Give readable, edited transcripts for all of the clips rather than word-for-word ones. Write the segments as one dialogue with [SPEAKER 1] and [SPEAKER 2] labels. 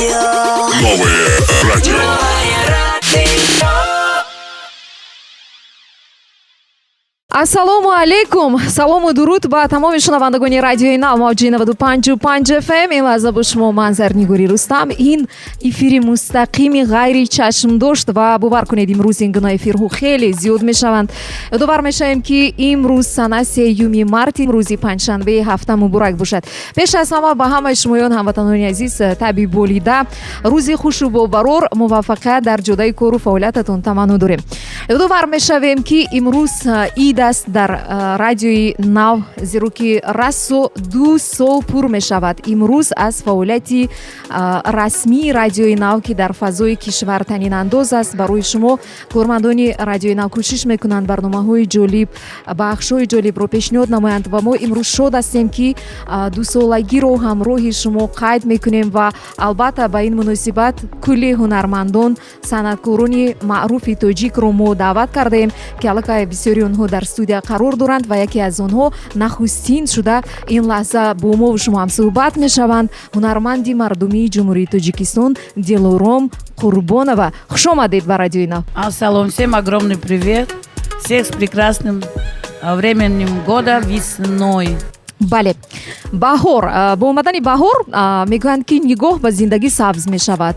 [SPEAKER 1] Радио.
[SPEAKER 2] Новое радио.
[SPEAKER 1] Новое радио.
[SPEAKER 3] Ассалому алайкум, салому дуруд ба тамоми шунавандагони Радиои Нав, мавҷи 95,5 ФМ. Ин лаҳза бо шумо ман, Зарнигори Рустам. Ин эфири мустақими ғайричашмдошт ва бовар кунед, имрӯз ин гуна эфирҳо хеле зиёд мешаванд. Ёдовар мешавем, ки имрӯз сана 3 марти, рӯзи панҷшанбеи ҳафта муборак бошад. Пеш аз ҳама ба ҳамаи шумоён, ҳамватанони азиз, таби болида, рӯзи хушу бобарор, муваффақият дар ҷодаи кору фаъолиятатон таманно дорем. Ёдовар мешавем, ки имрӯз ид аст дар Радиои Нав, зеро ки расо 2 сол пур мешавад имрӯз аз фаъолияти расмии Радиои Нав, ки дар фазои кишвар танинандоз аст. Барои шумо кормандони Радиои Нав кӯшиш мекунанд, барномаҳои ҷолиб, бахшҳои ҷолибро пешниҳод намоянд ва мо имрӯз шод ҳастем, ки дусолагиро ҳамроҳи шумо қайд мекунем ва албатта ба ин муносибат кулли ҳунармандон, санъаткорони маъруфи тоҷикро мо даъват кардаем, ки аллакай бисёри онҳо дар студия қарор доранд ва яке аз онҳо нахустин шуда ин лаҳза бо мо шумо ҳамсӯҳбат мешаванд, ҳунарманди мардумии Ҷумҳурии Тоҷикистон Дилором Қурбонова. Хуш омадед ба Радиои Нав.
[SPEAKER 4] Ассалом, всем огромный привет. Всех с прекрасным временем года, весной.
[SPEAKER 3] Бале, баҳор. Бо омадани баҳор мегӯянд, ки нигоҳ ба зиндагӣ сабз мешавад,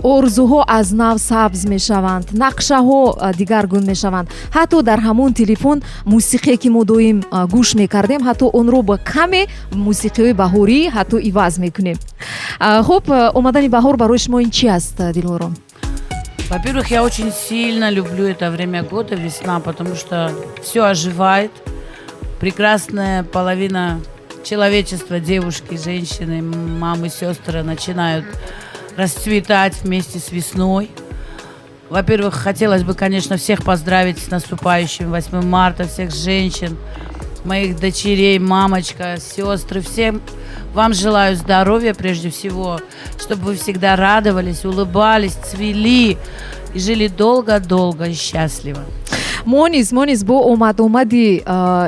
[SPEAKER 3] орзуҳо аз нав сабз мешаванд, нақшаҳо дигаргун мешаванд. Ҳатто дар ҳамон телефон мусиқие, ки мо доим гӯш мекардем, ҳатто онро ба каме мусиқиҳои баҳорӣ ҳатто иваз мекунем. Хуб, омадани баҳор барои шумо ин чи аст, Дилором?
[SPEAKER 4] Во-первых, я очень сильно люблю это время года, весна, потому что все оживает. Прекрасная половина человечества, девушки, женщины, мамы, сестры начинают расцветать вместе с весной. Во-первых, хотелось бы, конечно, всех поздравить с наступающим 8 марта, всех женщин, моих дочерей, мамочка, сестры. Всем вам желаю здоровья прежде всего, чтобы вы всегда радовались, улыбались, цвели и жили долго-долго и счастливо.
[SPEAKER 3] Мо низ бо омад-омади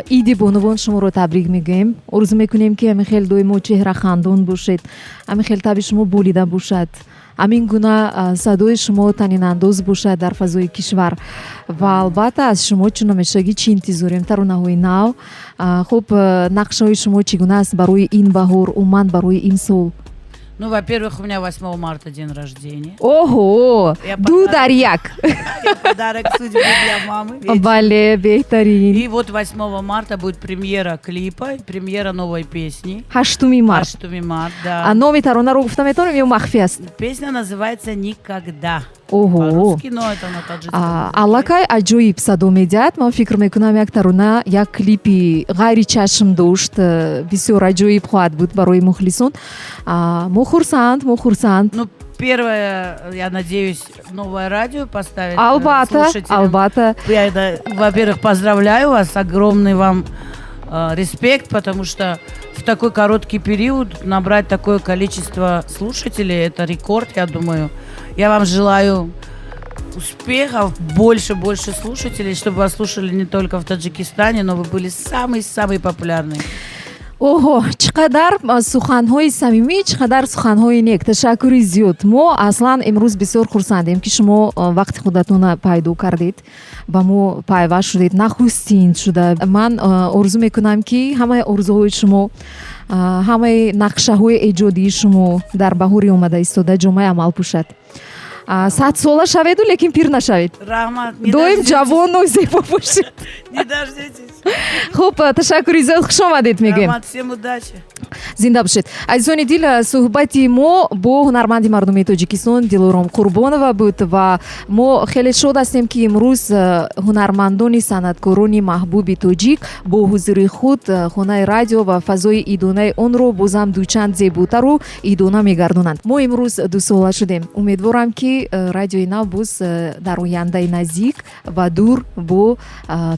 [SPEAKER 3] иди бонувон шуморо табрик мегӯем. Орзу мекунем, ки ҳамин хел доимо чеҳрахандон бошед, ҳамин хел таби шумо болида бошад, ҳамин гуна садои шумо танинандоз бошад дар фазои кишвар. Ва албатта, аз шумо чун ҳамешагӣ чӣ интизорем? Таронаҳои нав. Хуб, нақшаҳои шумо чӣ гуна аст барои ин баҳор, умуман барои ин сол?
[SPEAKER 4] Ну, во-первых, у меня 8 марта день рождения.
[SPEAKER 3] Оҳо, ду дар як.
[SPEAKER 4] Подарок судьбы для мамы.
[SPEAKER 3] Бале, беҳтарин.
[SPEAKER 4] И вот 8 марта будет премьера клипа, премьера новой песни.
[SPEAKER 3] 8 март.
[SPEAKER 4] 8 марта, да.
[SPEAKER 3] А номи таронаро гуфта метавонем ё махфӣ аст?
[SPEAKER 4] Песня называется «Никогда».
[SPEAKER 3] Оҳо.
[SPEAKER 4] По-русски, но это на таджикском.
[SPEAKER 3] Аллакай аҷоиб садо медиҳад. Ман фикр мекунам, як тарона, як клипи ғайричашм дошт бисёр аҷоиб хоҳад буд барои мухлисон. Мо хурсанд, мо хурсанд.
[SPEAKER 4] Ну, первое, я надеюсь, Новое радио поставить.
[SPEAKER 3] Албатта, албатта.
[SPEAKER 4] Я, во-первых, поздравляю вас, огромный вам респект, потому что в такой короткий период набрать такое количество слушателей, это рекорд, я думаю. Я вам желаю успехов, больше-больше слушателей, чтобы вас слушали не только в Таджикистане, но вы были самые-самые популярные.
[SPEAKER 3] Оҳо, чӣ қадар суханҳои самимӣ, чӣ қадар суханҳои нек! Ташаккури зиёд. Мо аслан имрӯз бисёр хурсандем, ки шумо вақти худатонро пайдо кардед, ба мо пайваст шудед нахустин шуда. Ман орзу мекунам, ки ҳамаи орзуҳои шумо, ҳамаи нақшаҳои эҷодии шумо дар баҳори омада истода ҷомаи амал пӯшад. 100-сола шаведу, лекин пир нашавед.
[SPEAKER 4] Раҳмат.
[SPEAKER 3] Доим ҷавону зебо бошед.
[SPEAKER 4] Не дождетесь.
[SPEAKER 3] Хуб, ташаккури зиёд, хуш омадед мегӯем.
[SPEAKER 4] Раҳмат, всем удачи.
[SPEAKER 3] Зинда бошед. Азизони дил, суҳбати мо бо ҳунарманди мардумии Тоҷикистон Дилором Қурбонова буд ва мо хеле шод ҳастем, ки имрӯз ҳунармандони, санъаткорони маҳбуби тоҷик бо ҳузури худ хонаи радио ва фазои идонаи онро бозам дучанд зеботару идона мегардонанд. Мо имрӯз 2-сола шудем. Умедворам, ки Радиои Нав боз дар ояндаи наздик ва дур бо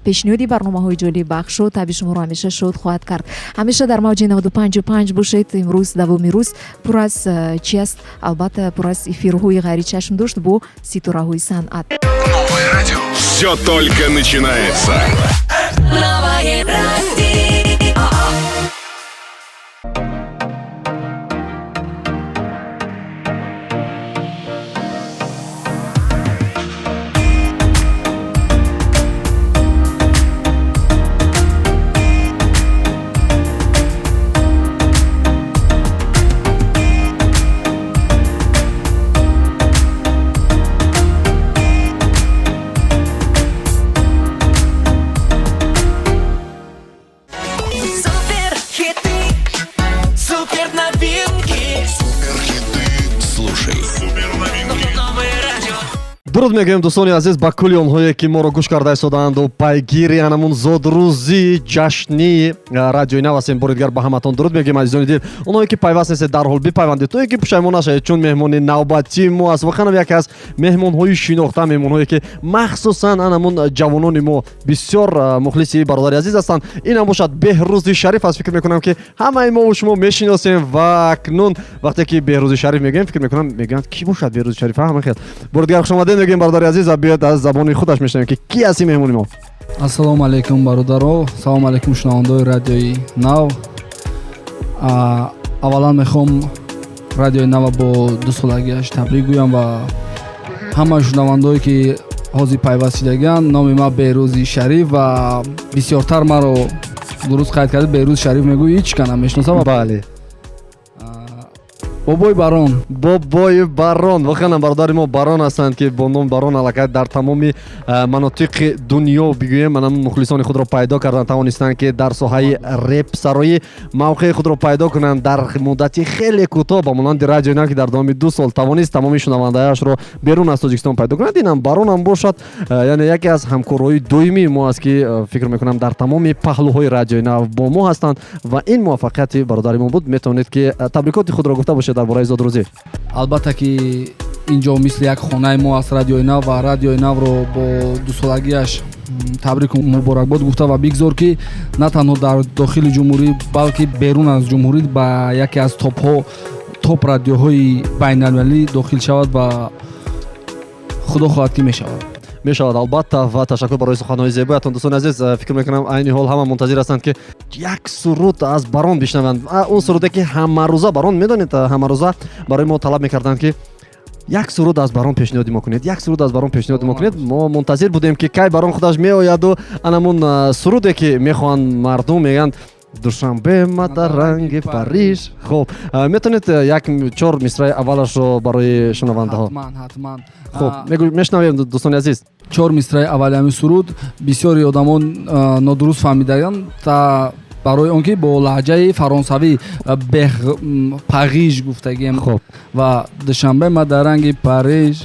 [SPEAKER 3] пешниҳоди барномаҳои ҷолиббахшу таби шуморо ҳамеша шод хоҳад кард. Ҳамеша дар мавҷи 95,5 бошед. Имрӯз давоми рӯз пур аз чи аст? Албатта, пур аз эфирҳои ғайричашмдошт бо ситораҳои санъат.
[SPEAKER 2] Новое радио. Все только начинается.
[SPEAKER 1] Новое радио.
[SPEAKER 5] Дуруд мегӯем, дӯстони азиз, ба кулли онҳое, ки моро гӯш карда истодаанду пайгири анамун зодрӯзи ҷашни Радиои Нав ҳастем. Бори дигар ба ҳаматон дуруд мегӯем, азизони дил. Онҳое, ки пайваст нестед, дарҳол бипайвандед, то ин ки пушаймон нашавед, чун меҳмони навбатии мо аст воқеан яке аз меҳмонҳои шинохта, меҳмонҳое, ки махсусан анамун ҷавонони мо бисёр мухлиси бародари азиз ҳастанд. Инам бошад Беҳрӯзи Шариф аст. Фикр мекунам, ки ҳамаи мову шумо мешиносем ва акнун вақте ки Беҳрӯзи Шариф мегӯем, фикр мекунам, мегӯянд, ки бошад Беҳрӯзи Шариф? Ҳама хел. Бори дигар хушомадед мегӯем, бародари азиз, ва биёед, аз забони худаш мешунавем, ки ки аст ин меҳмони мо.
[SPEAKER 6] Ассалому алайкум, бародаро, салому алайкум, шунавандаои Радиои Нав. Аввалан мехоҳам Радиои Нава бо дусолагиаш табрик гӯям ва ҳама шунавандаое, ки ҳозир пайваст шудагианд. Номи ман Беҳрӯзи Шариф ва бисёртар маро дуруст қайд карда, Беҳрӯз Шариф мегӯй, ҳеҷ ка намешиносам.
[SPEAKER 5] Бале.
[SPEAKER 6] Бобои Барон.
[SPEAKER 5] Бобои Барон. Воқеан бародари мо Барон ҳастанд, ки бо номи Барон аллакай дар тамоми манотиқи дунё, бигӯем, манам мухлисони худро пайдо кардан тавонистанд, ки дар соҳаи репсароӣ мавқеи худро пайдо кунанд дар муддати хеле кӯтоҳ, ба монанди Радиои Нав, ки дар давоми 2 сол тавонист тамоми шунавандаашро берун аз Тоҷикистон пайдо кунад. Инам Баронам бошад, яъне яке аз ҳамкорҳои доимии мо аст, ки фикр мекунам, дар тамоми паҳлӯҳои Радиои Нав бо мо ҳастанд ва ин муваффақияти бародари мо буд. Метавонед, ки табрикоти худро гуфта бошед дар бораи зодрӯзӣ.
[SPEAKER 6] Албатта, ки ин ҷо мисли як хонаи мо аст Радиои Нав ва Радиои Навро бо дусолагиаш табрику муборакбод гуфта ва бигзор, ки на танҳо дар дохили ҷумҳурӣ, балки берун аз ҷумҳурӣ ба яке аз топҳо, топ радиоҳои байналмилалӣ дохил шавад ва худо хоҳад, ки мешавад.
[SPEAKER 5] Мешавад, албатта, ва ташаккур барои суханҳои зебоятон. Дӯстони азиз, фикр мекунам, айни ҳол ҳама мунтазир ҳастанд, ки як суруд аз Барон бишнаванд, он суруде, ки ҳамарӯза, Барон, медонед, ҳамарӯза барои мо талаб мекарданд, ки як суруд аз Барон пешниҳоди мо кунед, як суруд аз Барон пешниҳоди мо кунед. Мо мунтазир будем, ки кай Барон худаш меояду анамун суруде, ки мехоҳанд мардум, мегӯянд: «Душанбе мадаранги Париж». Хуб, метавонед як чор мисраи аввалашро барои шунавандаҳо?
[SPEAKER 6] Ҳатман, ҳатман.
[SPEAKER 5] Хуб, мешунавем, дӯстони азиз.
[SPEAKER 6] Чор мисраи аввали ҳамин суруд бисёри одамон нодуруст фаҳмидаанд, та барои он ки бо лаҳҷаи фаронсавӣ бех Париж гуфтагием.
[SPEAKER 5] Хуб.
[SPEAKER 6] Ва «Душанбе мадаранги Париж,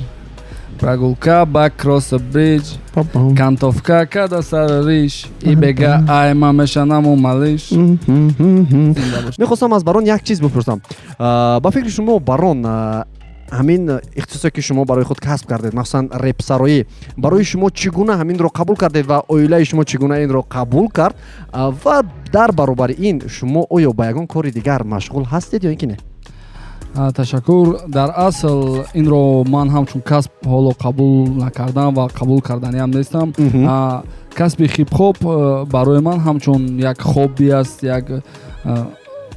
[SPEAKER 6] прогулка ба кросс бридж, кантовка када сар риш и бега айма мешанаму малиш».
[SPEAKER 5] Мехостам аз Барон як чиз бипурсам. Ба фикри шумо, Барон, ҳамин ихтисосе, ки шумо барои худ касб кардед, махсусан репсароӣ, барои шумо чӣ гуна ҳаминро қабул кардед ва оилаи шумо чӣ гуна инро қабул кард? Ва дар баробари ин шумо оё ба ягон кори дигар машғул ҳастед ё ин ки не?
[SPEAKER 6] Ташаккур. Дар асл инро ман ҳамчун касб ҳоло қабул накардам ва қабул карданиам нестам. Касби хип-хоп барои ман ҳамчун як хобби аст. Як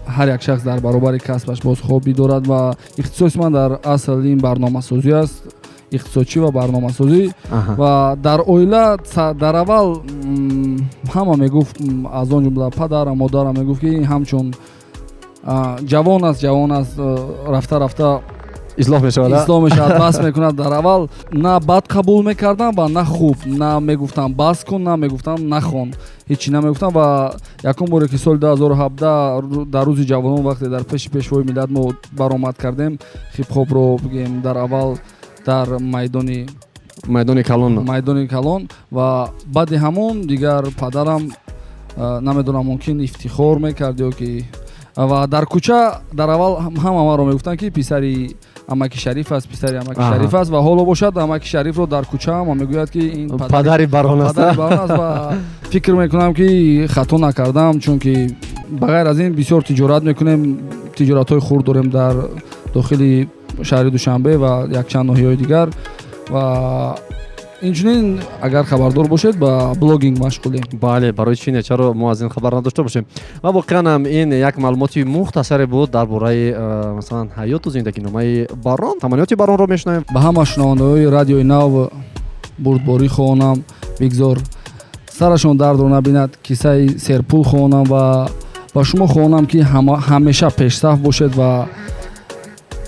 [SPEAKER 6] ҳар як шахс дар баробари касбаш боз хобби дорад ва ихтисоси ман дар асл ин барномасозӣ аст, иқтисодчӣ ва барномасозӣ. Ва дар оила дар аввал ҳама мегуфт, аз он ҷумла падарам, модарам мегуфт, ки ин ҳамчун ҷавон аст, ҷавон аст, рафта рафта
[SPEAKER 5] ислоҳ мешавад.
[SPEAKER 6] Ислоҳ мешавад, бас мекунад. Дар аввал на бад қабул мекардам ва на хуб, на мегуфтам бас кун, на мегуфтам нахон, ҳечи намегуфтам. Ва якум боре, ки соли 2017 дар рӯзи ҷавонон, вақте дар пеши Пешвои миллат мо баромад кардем, хип-хопро бигем, дар аввал дар майдони
[SPEAKER 5] майдони калон.
[SPEAKER 6] Майдони калон. Ва баъди ҳамон дигар падарам, намедонам, мумкин ифтихор мекард ё ки. Ва дар кӯча дар аввал ҳама маро мегуфтанд, ки писари амаки Шариф аст, писари амаки Шариф аст. Ва ҳоло бошад, амаки Шарифро дар кӯча ҳама мегӯяд, ки ин
[SPEAKER 5] падари Барон аст.
[SPEAKER 6] Падари Барон аст. Ва фикр мекунам, ки хато накардам, чунки ба ғайр аз ин бисёр тиҷорат мекунем, тиҷоратҳои хурд дорем дар дохили шаҳри Душанбе ва якчанд ноҳияҳои дигар. Ва инчунин, агар хабардор бошед, ба блогинг машғулем.
[SPEAKER 5] Бале, барои чӣ не? Чаро мо аз ин хабар надошта бошем? Ва воқеан ҳам ин як маълумоти мухтасаре буд дар бораи масалан, ҳаёту зиндагиномаи Барон. Таманниёти Баронро мешунавем.
[SPEAKER 6] Ба ҳама шунавандаҳои Радиои Нав бурдборӣ хоҳонам, бигзор сарашон дардро набинад, кисаи серпул хоҳонам ва ба шумо хоҳонам, ки ҳамеша пешсаф бошед ва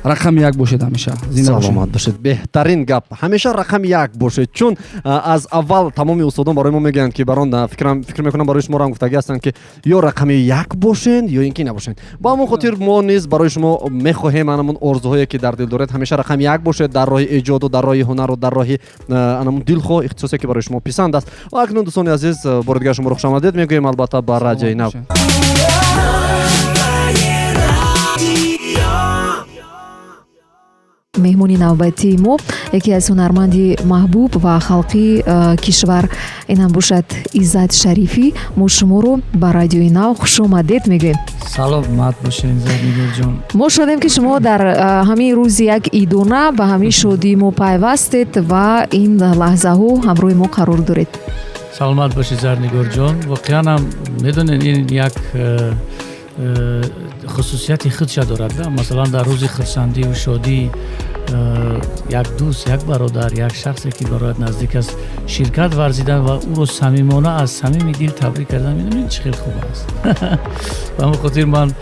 [SPEAKER 6] Рақами як бошед ҳамеша, зинда бошед.
[SPEAKER 5] Саломат бошед. Беҳтарин гап, ҳамеша рақами як бошед, чун аз аввал тамоми устодон барои мо мегӯянд, ки барон фикр мекунам, барои шуморо ҳам гуфтагӣ ҳастанд, ки ё рақами як бошед, ё ин ки набошед. Ба ҳамон хотир мо низ барои шумо мехоҳем анамон орзуҳое, ки дар дил доред, ҳамеша рақами як бошед дар роҳи эҷоду, дар роҳи ҳунару, дар роҳи анамон дилхоҳ ихтисосе, ки барои шумо писанд аст. Ва акнун, дӯстони азиз, бори дигар шуморо хушомадед мегӯем, албатта, ба Радиои Нав.
[SPEAKER 6] Бошед.
[SPEAKER 1] Радио.
[SPEAKER 3] Меҳмони навбатии мо яке аз ҳунарманди маҳбуб ва халқии кишвар инам бошад, Иззат Шарифӣ. Мо шуморо ба Радиои Нав хушомадед мегӯем.
[SPEAKER 7] Саломат бошед, Зарнигорҷон.
[SPEAKER 3] Мо шодем, ки шумо дар ҳамин рӯзи як идона ба ҳамин шодии мо пайвастед ва ин лаҳзаҳо ҳамроҳи мо қарор доред.
[SPEAKER 7] Саломат бошед, Зарнигорҷон. Воқеан ҳам, медонед, ин як хусусияти худша дорад да. Масалан, дар рӯзи хурсандию шодӣ як дӯст, як бародар, як шахсе, ки барояд наздик аст, ширкат варзидан ва ӯро самимона, аз самими дил табрик кардан, медонед, чӣ хел хуб аст. Ба ҳамин хотир ман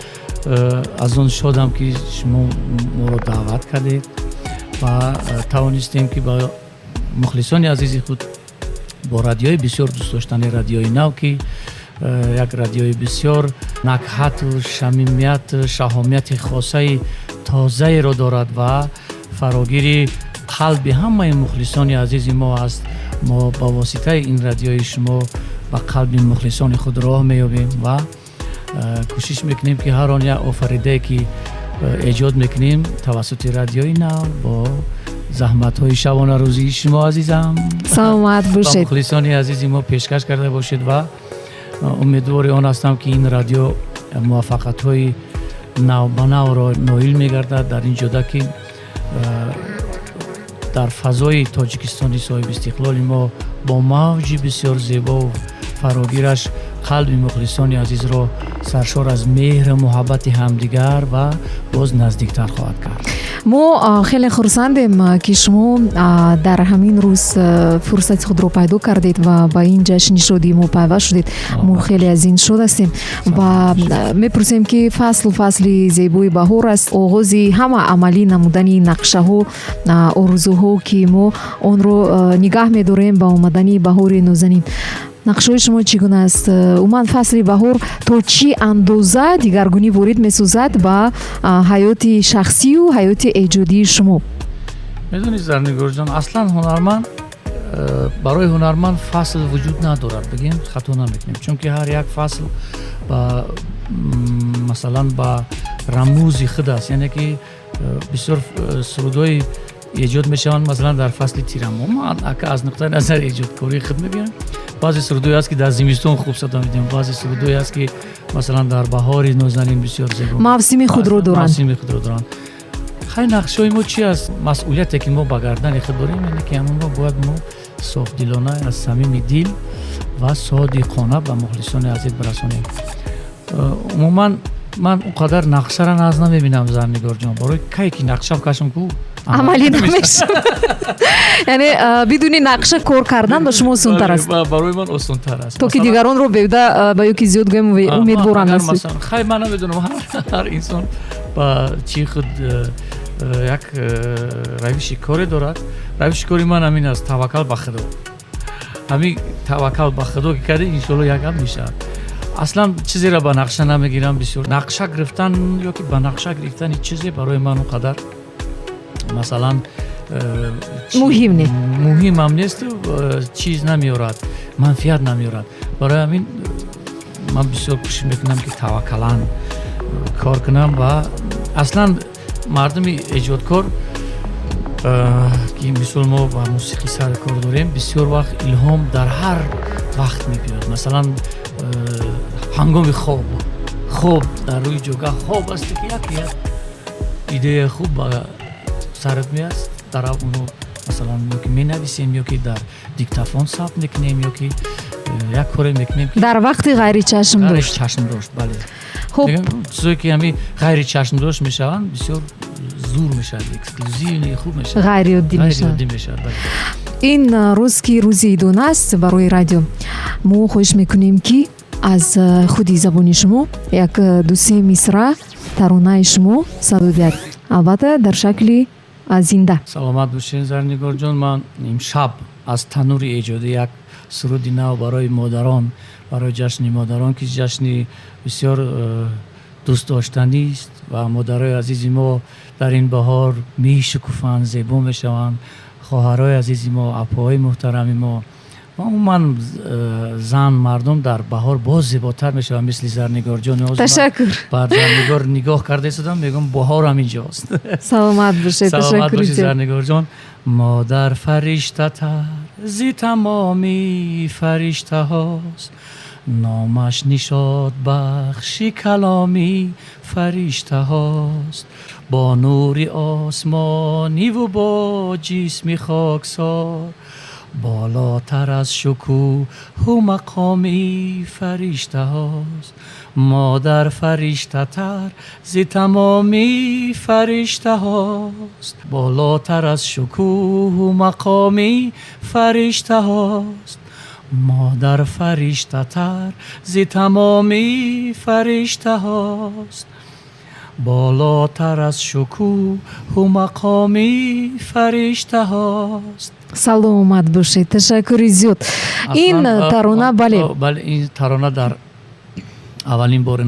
[SPEAKER 7] аз он шодам, ки шумо моро даъват кардед ва тавонистем, ки ба мухлисони азизи худ бо радиои бисёр дӯстдоштани Радиои Нав, ки як радиои бисёр накҳату шамимият, шаҳомияти хосаи тозаеро дорад ва фарогири қалби ҳамаи мухлисони азизи мо аст. Мо ба воситаи ин радиои шумо ба қалби мухлисони худ роҳ меёбем ва кӯшиш мекунем, ки ҳар он як офаридае, ки эҷод мекунем тавассути Радиои Нав бо заҳматҳои шабонарӯзии шумо, азизам,
[SPEAKER 3] Саломат
[SPEAKER 7] ба
[SPEAKER 3] бошед.
[SPEAKER 7] мухлисони азизи мо пешкаш карда бошед. Ва умедвори он ҳастам, ки ин радио муваффақиятҳои навбанавро ноил мегардад дар ин ҷода, ки дар фазои Тоҷикистони соҳибистиқлоли мо бо мавҷи бисёр зебову фарогираш қалби мухлисони азизро саршор аз меҳру муҳаббати ҳамдигар ва боз наздиктар хоҳад кард.
[SPEAKER 3] Мо хеле хурсандем, ки шумо дар ҳамин рӯз фурсати худро пайдо кардед ва ба ин ҷашни шодии мо пайваст шудед. Мо хеле аз ин шод ҳастем ва мепурсем, ки фасл фасли зебои баҳор аст, оғози ҳама амалӣ намудани нақшаҳо, орзуҳо, ки мо онро нигаҳ медорем ба омадани баҳори нозанин. Нақшаҳои шумо чӣ гуна аст? Умуман, фасли баҳор то чӣ андоза дигаргунӣ ворид месозад ба ҳаёти шахсию ҳаёти эҷодии шумо?
[SPEAKER 7] Медонед, Зарнигорҷон, аслан ҳунарманд, барои ҳунарманд фасл вуҷуд надорад, бигем, хато намекунем, чунки ҳар як фасл ба масалан, ба рамузи худ аст. Яъне ки бисёр сурудҳои эҷод мешаванд, масалан, дар фасли тирамоҳ. Ман ака аз нуқтаи назари эҷодкории худ мебинам, баъзе сурудҳое ҳаст, ки дар зимистон хуб садо медиҳанд, баъзе сурудҳое ҳаст, ки масалан, дар баҳори нозанин бисёр зебо.
[SPEAKER 3] Мавсими худро доранд.
[SPEAKER 7] Мавсими худро доранд. Хай, нақшҳои мо чи аст? Масъулияте, ки мо ба гардани худ дорем, яъне ки ҳамонро бояд мо софдилона, аз самими дил ва содиқона ба мухлисони азиз бирасонем. Умуман, ман он қадар нақшара наз намебинам, Зарнигорҷон, барои кае ки нақша кашам ку
[SPEAKER 3] амалӣ намешавад. Яъне бидуни нақша кор кардан ба шумо осонтар аст?
[SPEAKER 7] Барои ман осонтар аст.
[SPEAKER 3] То ки дигаронро беҳуда ба ё ки зиёд гӯем, умедворанд ҳастед.
[SPEAKER 7] Хай, ман намедонам, ҳар инсон ба чӣ худ як равиши коре дорад. Равиши кори ман ҳамин аст: таваккал ба Худо. Ҳамин таваккал ба Худо ки кардем, иншоалло, як гап мешавад. Аслан чизеро ба нақша намегирам. Бисёр нақша гирифтан ё ки ба нақша гирифтани чизе барои ман он қадар, масалан,
[SPEAKER 3] муҳим не.
[SPEAKER 7] Муҳимам несту чиз намеорад, манфиат намеорад. Барои ҳамин ман бисёр кӯшиш мекунам, ки таваккалан кор кунам. Ва аслан мардуми эҷодкор, ки мисол мо ба мусиқӣ сари кор дорем, бисёр вақт илҳом дар ҳар вақт мебиёд. Масалан, ҳангоми хоб, дар рӯи ҷогаҳ хоб астӣ, ки як идеяи хуб ба сарат меаст, дар оно, масалан, ё ки менависем, ё ки дар диктофон сабт мекунем, ё ки як коре мекунем.
[SPEAKER 3] Дар вақти ғайричашмдошт.
[SPEAKER 7] Чашмдошт, бале.
[SPEAKER 3] Хуб.
[SPEAKER 7] Чизое ки ҳами ғайричашмдошт мешаванд, бисёр зур мешавад, эксклюзивный хуб мешавад.
[SPEAKER 3] Ғайриоддӣ мешавад.
[SPEAKER 7] Ғайриоддӣ мешавад, бале.
[SPEAKER 3] Ин рӯз, ки рӯзи идона аст барои радио, мо хоҳиш мекунем, ки аз худи забони шумо як дусе мисра. Таронаи шумо садо диҳад, албатта дар шакли зинда.
[SPEAKER 7] Саломат бошед, Зарнигорҷон. Ман имшаб аз танури эҷодӣ як суруди нав барои модарон, барои ҷашни модарон, ки ҷашни бисёр дӯстдоштанист ва модарои азизи мо дар ин баҳор мешукуфанд, зебо мешаванд, хоҳарои азизи мо, апоҳои муҳтарами мо ва умуман зан, мардум дар баҳор боз зеботар мешаванд, мисли Зарнигорҷон.
[SPEAKER 3] Ташаккур.
[SPEAKER 7] Бар Зарнигор нигоҳ карда истодам, мегӯям, баҳор ҳам инҷост.
[SPEAKER 3] Саломат бошед.
[SPEAKER 7] Саломат бошед, Зарнигорҷон. Модар фариштатар зи тамоми фариштаҳост, номаш нишод бахши каломи фариштаҳост, бо нури осмониву бо ҷисми хоксор болотар аз шукӯҳу мақоми фариштаҳост. Модар фариштатар зи тамоми фариштаҳост, болотар аз шукӯҳу мақоми фариштаҳост. Модар фариштатар зи тамоми фариштаҳост, болотар аз шукӯҳу мақоми фариштаҳост.
[SPEAKER 3] Саломат бошед, ташаккури зиёд. Ин тарона, бале.
[SPEAKER 7] Бале, ин тарона дар аввалин бори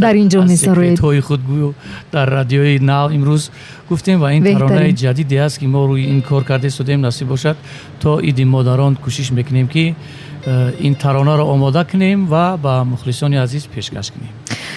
[SPEAKER 3] дар ин ҷо месароед.
[SPEAKER 7] Секретҳои худ гӯё дар Радиои Нав имрӯз гуфтем ва ин таронаи ҷадиде аст, ки мо рӯи ин кор карда истодем. Насиб бошад, то иди модарон кӯшиш мекунем, ки ин таронаро омода кунем ва ба мухлисони азиз пешкаш кунем.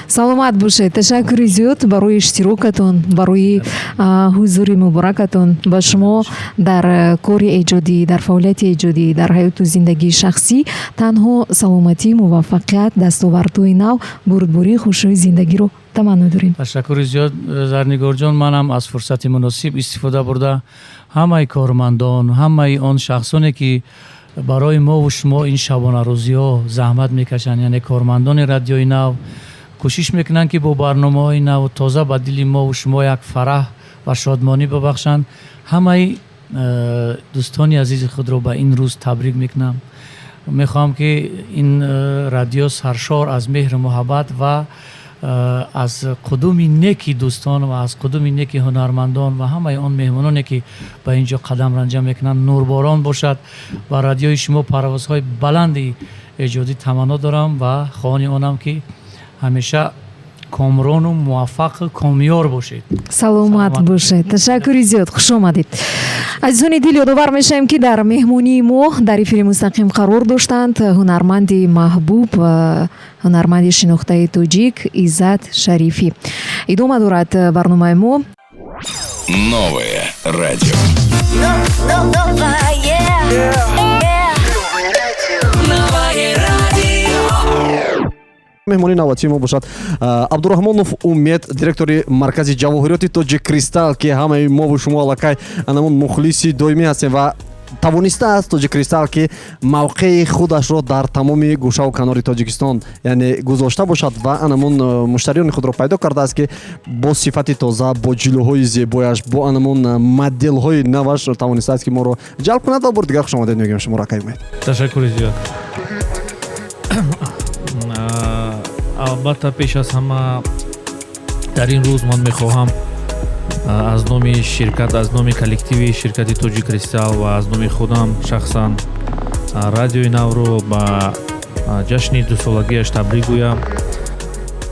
[SPEAKER 3] Саломат бошед, ташаккури зиёд барои иштирокатон, барои ҳузури муборакатон. Ба шумо дар кори эҷодӣ, дар фаъолияти эҷодӣ, дар ҳаёту зиндагии шахсӣ танҳо саломатӣ, муваффақият, дастовардҳои нав, бурдборӣ, хушҳои зиндагиро таманно дорем.
[SPEAKER 7] Ташаккури зиёд, Зарнигорҷон. Манам аз фурсати муносиб истифода бурда, ҳамаи кормандон, ҳамаи он шахсоне, ки барои мову шумо ин шабонарӯзиҳо заҳмат мекашанд, яъне кормандони Радиои Нав, кӯшиш мекунанд, ки бо барномаҳои наву тоза ба дили мову шумо як фараҳ ва шодмонӣ бибахшанд, ҳамаи дӯстони азизи худро ба ин рӯз табрик мекунам. Мехоҳам, ки ин радио саршор аз меҳру муҳаббат ва аз қудуми неки дӯстон ва аз қудуми неки ҳунармандон ва ҳамаи он меҳмононе, ки ба ин ҷо қадам ранҷа мекунанд, нурборон бошад ва радиои шумо парвозҳои баланди эҷодӣ таманно дорам ва хоҳони онам, ки ҳамеша комрону муваффақу комёр бошед.
[SPEAKER 3] Саломат бошед, ташаккури зиёд, хуш омадед. Азизони дил, ёдовар мешавем, ки дар меҳмонии мо дар эфири мустақим қарор доштанд ҳунарманди маҳбуб, ҳунарманди шинохтаи тоҷик Иззат Шарифӣ. Идома дорад барномаи мо.
[SPEAKER 2] Новое радио.
[SPEAKER 1] Новое. Новое радио.
[SPEAKER 5] Меҳмони навбатии мо бошад Абдураҳмонов Умед, директори маркази ҷавоҳироти Тоҷик Кристалл, ки ҳамаи мову шумо аллакай анамон мухлиси доимӣ ҳастем ва тавонистааст Тоҷик Кристалл, ки мавқеи худашро дар тамоми гӯшаву канори Тоҷикистон, яъне, гузошта бошад ва анамон муштариёни худро пайдо кардааст, ки бо сифати тоза, бо ҷилӯҳои зебояш, бо анамон моделҳои наваш тавонистааст, ки моро ҷалб кунад. Ва бори дигар хушомадед мегӯем шуморо, акай Умед.
[SPEAKER 8] Ташаккури зиёд. Албатта, пеш аз ҳама дар ин рӯз ман мехоҳам аз номи ширкат, аз номи коллективи ширкати Тоҷик Кристалл ва аз номи худам шахсан Радиои Навро ба ҷашни дусолагиаш табрик гӯям.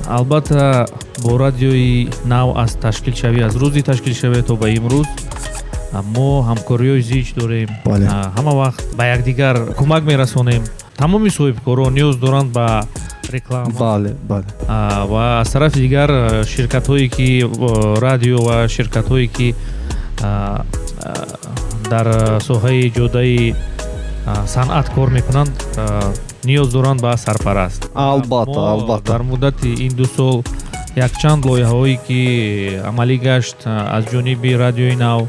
[SPEAKER 8] Албатта, бо Радиои Нав аз ташкилшавӣ, аз рӯзи ташкилшавӣ то ба имрӯз мо ҳамкориҳои зич дорем, ҳама вақт ба якдигар кӯмак мерасонем. Тамоми соҳибкорон ниёз доранд ба реклама.
[SPEAKER 5] бале бале
[SPEAKER 8] Ва аз тарафи дигар ширкатҳое ки радио ва ширкатҳое ки дар соҳаи ҷодаи санъат кор мекунанд, ниёз доранд ба сарпараст.
[SPEAKER 5] Албатта.
[SPEAKER 8] Мо дар муддати ин 2 сол якчанд лоиҳаҳое ки амалӣ гашт, аз ҷониби Радиои Нав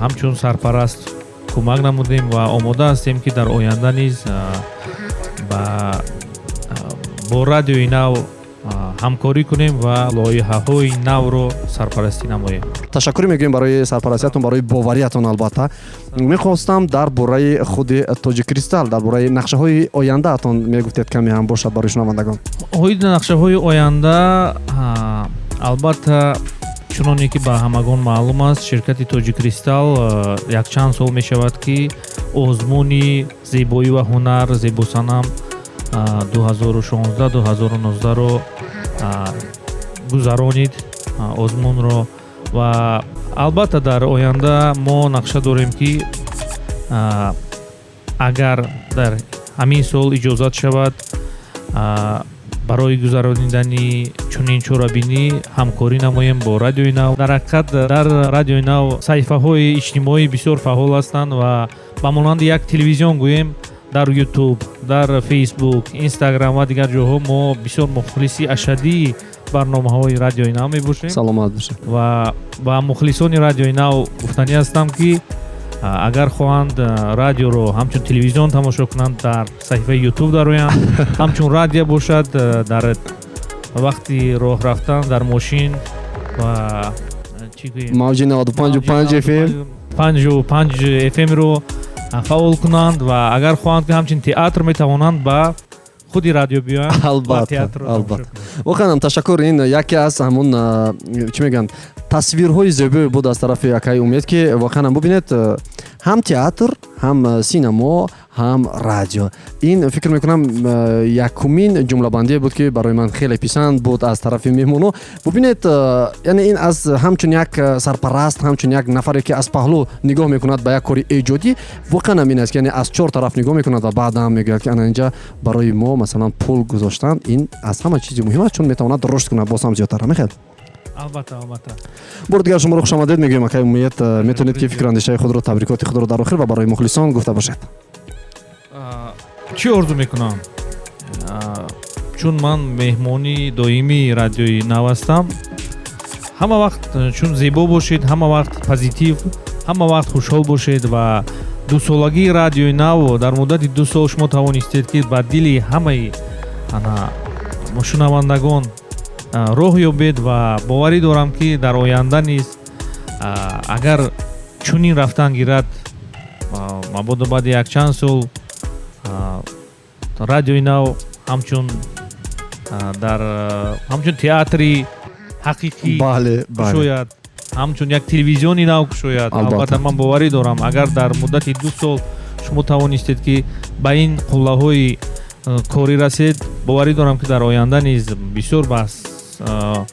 [SPEAKER 8] ҳамчун сарпараст кӯмак намудем ва омода ҳастем, ки дар оянда низ бо Радиои Нав Ҳамкорӣ кунем ва лоиҳаҳои навро сарпарастӣ намоем.
[SPEAKER 5] Ташаккур мегӯем барои сарпарастиятон, барои бовариятон. Албатта, мехостам дар бораи худи Тоҷиккристал, дар бораи нақшаҳои ояндаатон мегуфтед, каме ҳам бошад, барои шунавандагон.
[SPEAKER 8] Оиди нақшаҳои оянда, албатта, чуноне ки ба ҳамагон маълум аст, ширкати Тоҷиккристал якчанд сол мешавад, ки озмуни зебоӣ ва ҳунар «Зебосанам 2016-2019»-ро гузаронид озмунро. Ва албатта, дар оянда мо нақша дорем, ки агар дар ҳамин сол иҷозат шавад, барои гузаронидани чунин чорабинӣ ҳамкорӣ намоем бо Радиои Нав. Дар ҳақиқат, дар Радиои Нав саҳифаҳои иҷтимоӣ бисёр фаъол ҳастанд ва ба монанди як телевизион гӯем, дар Ютуб, дар Фейсбук, Инстаграм ва дигар ҷоҳо мо бисёр мухлиси ашаддии барномаҳои Радиои Нав мебошем.
[SPEAKER 5] Саломат бошед.
[SPEAKER 8] Ва ба мухлисони Радиои Нав гуфтанӣ ҳастам, ки агар хоҳанд радиоро ҳамчун телевизион тамошо кунанд, дар саҳифаи Ютуб дароянд, ҳамчун радио бошад, дар вақти роҳ рафтан дар мошин ва чӣ гӯем,
[SPEAKER 5] мавҷи 95,5 FM.
[SPEAKER 8] 5,5 FM-ро фаъол кунанд. Ва агар хоҳанд, ки ҳамчун театр, метавонанд ба худи радио биёянд.
[SPEAKER 5] Албатта, албатта, воқеан ҳам ташаккур. Ин яке аз ҳамун, чӣ мегӯянд, тасвирҳои зебое буд аз тарафи акаи Умед, ки воқеан ҳам бубинед, ҳам театр, ҳам синамо, ҳам радио. Ин, фикр мекунам, якумин ҷумлабандие буд, ки барои ман хеле писанд буд аз тарафи меҳмоно. Бубинед, яъне ин аз ҳамчун як сарпараст, ҳамчун як нафаре, ки аз паҳлӯ нигоҳ мекунад ба як кори эҷодӣ, воқеан ҳам ин аст, ки яъне аз чор тараф нигоҳ мекунад ва баъдам мегӯяд, ки ана инҷа барои мо, масалан, пул гузоштан ин аз ҳама чизи муҳим аст, чун метавонад рушд кунад боз ҳам зиёдтар. Мехел?
[SPEAKER 8] Албатта, албатта.
[SPEAKER 5] Бори дигар шуморо хушомадед мегӯем, акаи Умед. Метавонед, ки фикру андешаи худро, табрикоти худро дар охир ва барои мухлисон гуфта бошед.
[SPEAKER 8] Чӣ орзу мекунам? Чун ман меҳмони доимии Радиои Нав ҳастам, ҳама вақт чун зебо бошед, ҳама вақт позитив, ҳама вақт хушҳол бошед. Ва дусолагии Радиои Нав, дар муддати 2 сол шумо тавонистед, ки ба дили ҳамаи ана шунавандагон роҳ ёбед. Ва боварӣ дорам, ки дар оянда низ, агар чунин рафтан гирад, мабодо баъди якчанд сол Радиои Нав ҳамчун дар ҳамчун театри ҳақиқӣ кушояд, ҳамчун як телевизиони нав кушояд. Албатта, ман боварӣ дорам, агар дар муддати 2 сол шумо тавонистед, ки ба ин қуллаҳои корӣ расед, боварӣ дорам, ки дар оянда низ бисёр ба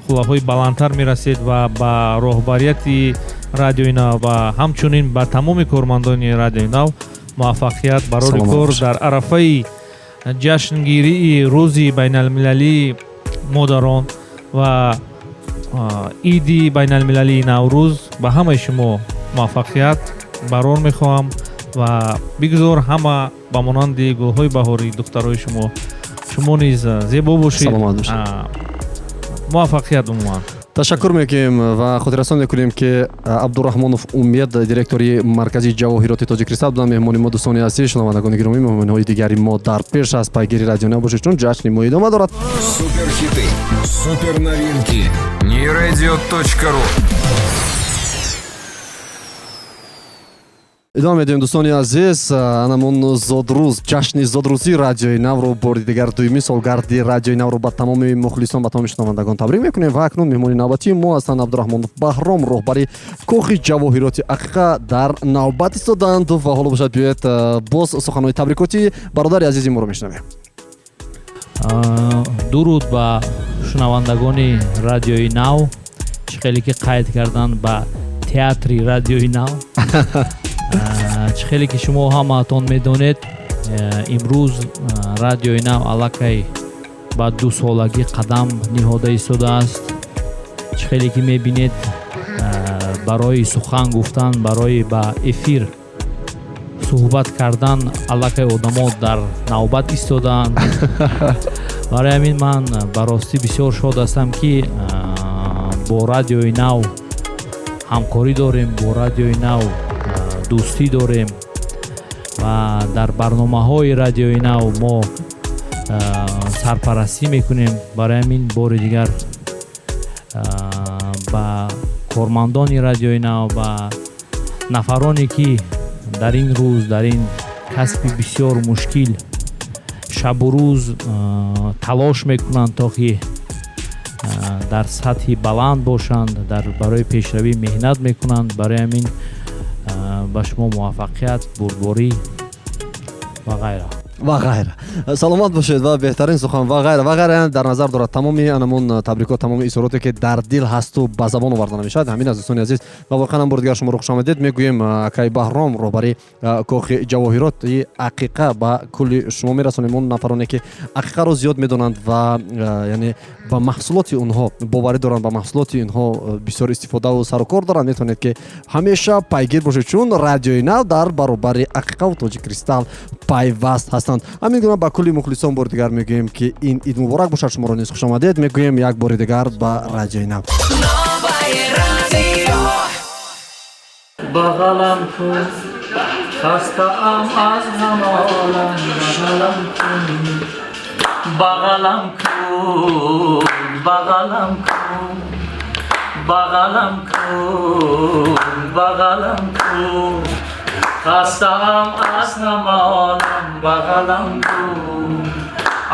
[SPEAKER 8] қуллаҳои баландтар мерасед. Ва ба роҳбарияти Радиои Нав ва ҳамчунин ба тамоми кормандони Радиои Нав муваффақият барори кор дар арафаи ҷашнгирии Рӯзи байналмилалии модарон ва иди байналмилалии Наврӯз ба ҳамаи шумо муваффақият барор мехоҳам. Ва бигзор ҳама ба монанди гулҳои баҳорӣ духтарои шумо, шумо низ зебо бошед. Муваффақият умуман.
[SPEAKER 5] Ташаккур мекунем ва хотиррасон мекунем, ки Абдураҳмонов Умед, директори маркази ҷавоҳироти Тоҷиккристал буданд меҳмони мо. Дӯстони азиз, шунавандагони гиромӣ, меҳмониҳои дигари мо дар пеш аст. Пайгири Радио Нав бошед, чун ҷашни мо идома дорад.
[SPEAKER 2] Суперхиты, суперновинки. Нираdio.ру.
[SPEAKER 5] Идома медиҳем, дӯстони азиз. Анамон зодрӯз, ҷашни зодрӯзии Радиои Навро бори дигар, дуюми солгарди Радиои Навро ба тамоми мухлисон, ба тамоми шунавандагон табрик мекунем. Ва акнун меҳмони навбатии мо ҳастанд Абдураҳмонов Баҳром, роҳбари кохи ҷавоҳироти Ақиқа, дар навбат истоданд. Ва ҳоло бошад, биёед, боз суханҳои табрикотии бародари азизи моро мешунавем.
[SPEAKER 9] Дуруд ба шунавандагони Радиои Нав. Чӣ хеле ки қайд карданд, ба театри Радиои Нав. Чӣ хеле ки шумо ҳамаатон медонед, имрӯз Радиои Нав аллакай ба дусолагӣ қадам ниҳода истодааст. Чӣ хеле ки мебинед, барои сухан гуфтан, барои ба эфир суҳбат кардан аллакай одамо дар навбат истодаанд. Барои ҳамин ман ба ростӣ бисёр шод ҳастам, ки бо Радиои Нав ҳамкорӣ дорем, бо Радиои Нав дӯстӣ дорем ва дар барномаҳои Радиои Нав мо Сарпарастӣ мекунем. Барои ҳамин бори дигар ба кормандони Радиои Нав, ба нафароне, ки дар ин рӯз, дар ин касби бисёр мушкил шабу рӯз талош мекунанд, то ки дар сатҳи баланд бошанд, дар барои пешравӣ меҳнат мекунанд, барои ҳамин ба шумо муваффақият, бурдборӣ ва ғайра.
[SPEAKER 5] Ва ғайра. Саломат бошед. Ва беҳтарин сухан, ва ғайра, ва ғайра, дар назар дорад тамоми анамун табрикот, тамоми изҳороте, ки дар дил ҳасту ба забон оварда намешавад. Ҳамин аз дӯстони азиз. Ва воқеан ҳам бори дигар шуморо хушомадед мегӯем. Акаи Баҳром, роҳбари кохи ҷавоҳироти Ақиқа, ба кулли шумо мерасонем. Он нафароне, ки Ақиқаро зиёд медонанд ва яъне ба маҳсулоти онҳо боварӣ доранд, ба маҳсулоти инҳо бисёр истифодаву сарукор доранд, метавонед, ки ҳамеша пайгир бошед, чун Радиои Нав дар баробари Ақиқаву Тоҷи Кристалл пайваст ҳастанд. Ҳамин гуна ба кулли мухлисон бори дигар мегӯем, ки ин ид муборак бошад. Шуморо низ хушомадед мегӯем як бори дигар ба Радиои Нав.
[SPEAKER 1] Новое радио.
[SPEAKER 7] Бағалам кун, хастаам аз ҳама олам, бағалам кун, бағалам кун, бағалам кун, бағалам кун, бағалам кун, хастаам аз ҳама олам, бағалам кун,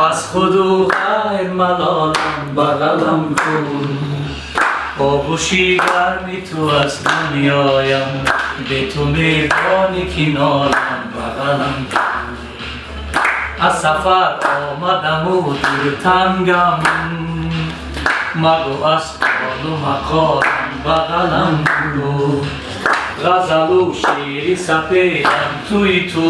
[SPEAKER 7] аз худу ғайр малолам, бағалам кун, оғӯши гарми ту аз дунёям, бе ту медонӣ ки нолам, бағалам кун, аз сафар омадаму дилтангам, магӯ аз ҳолу мақолам, бағалам кун, ғазалу шири сафедам туи ту,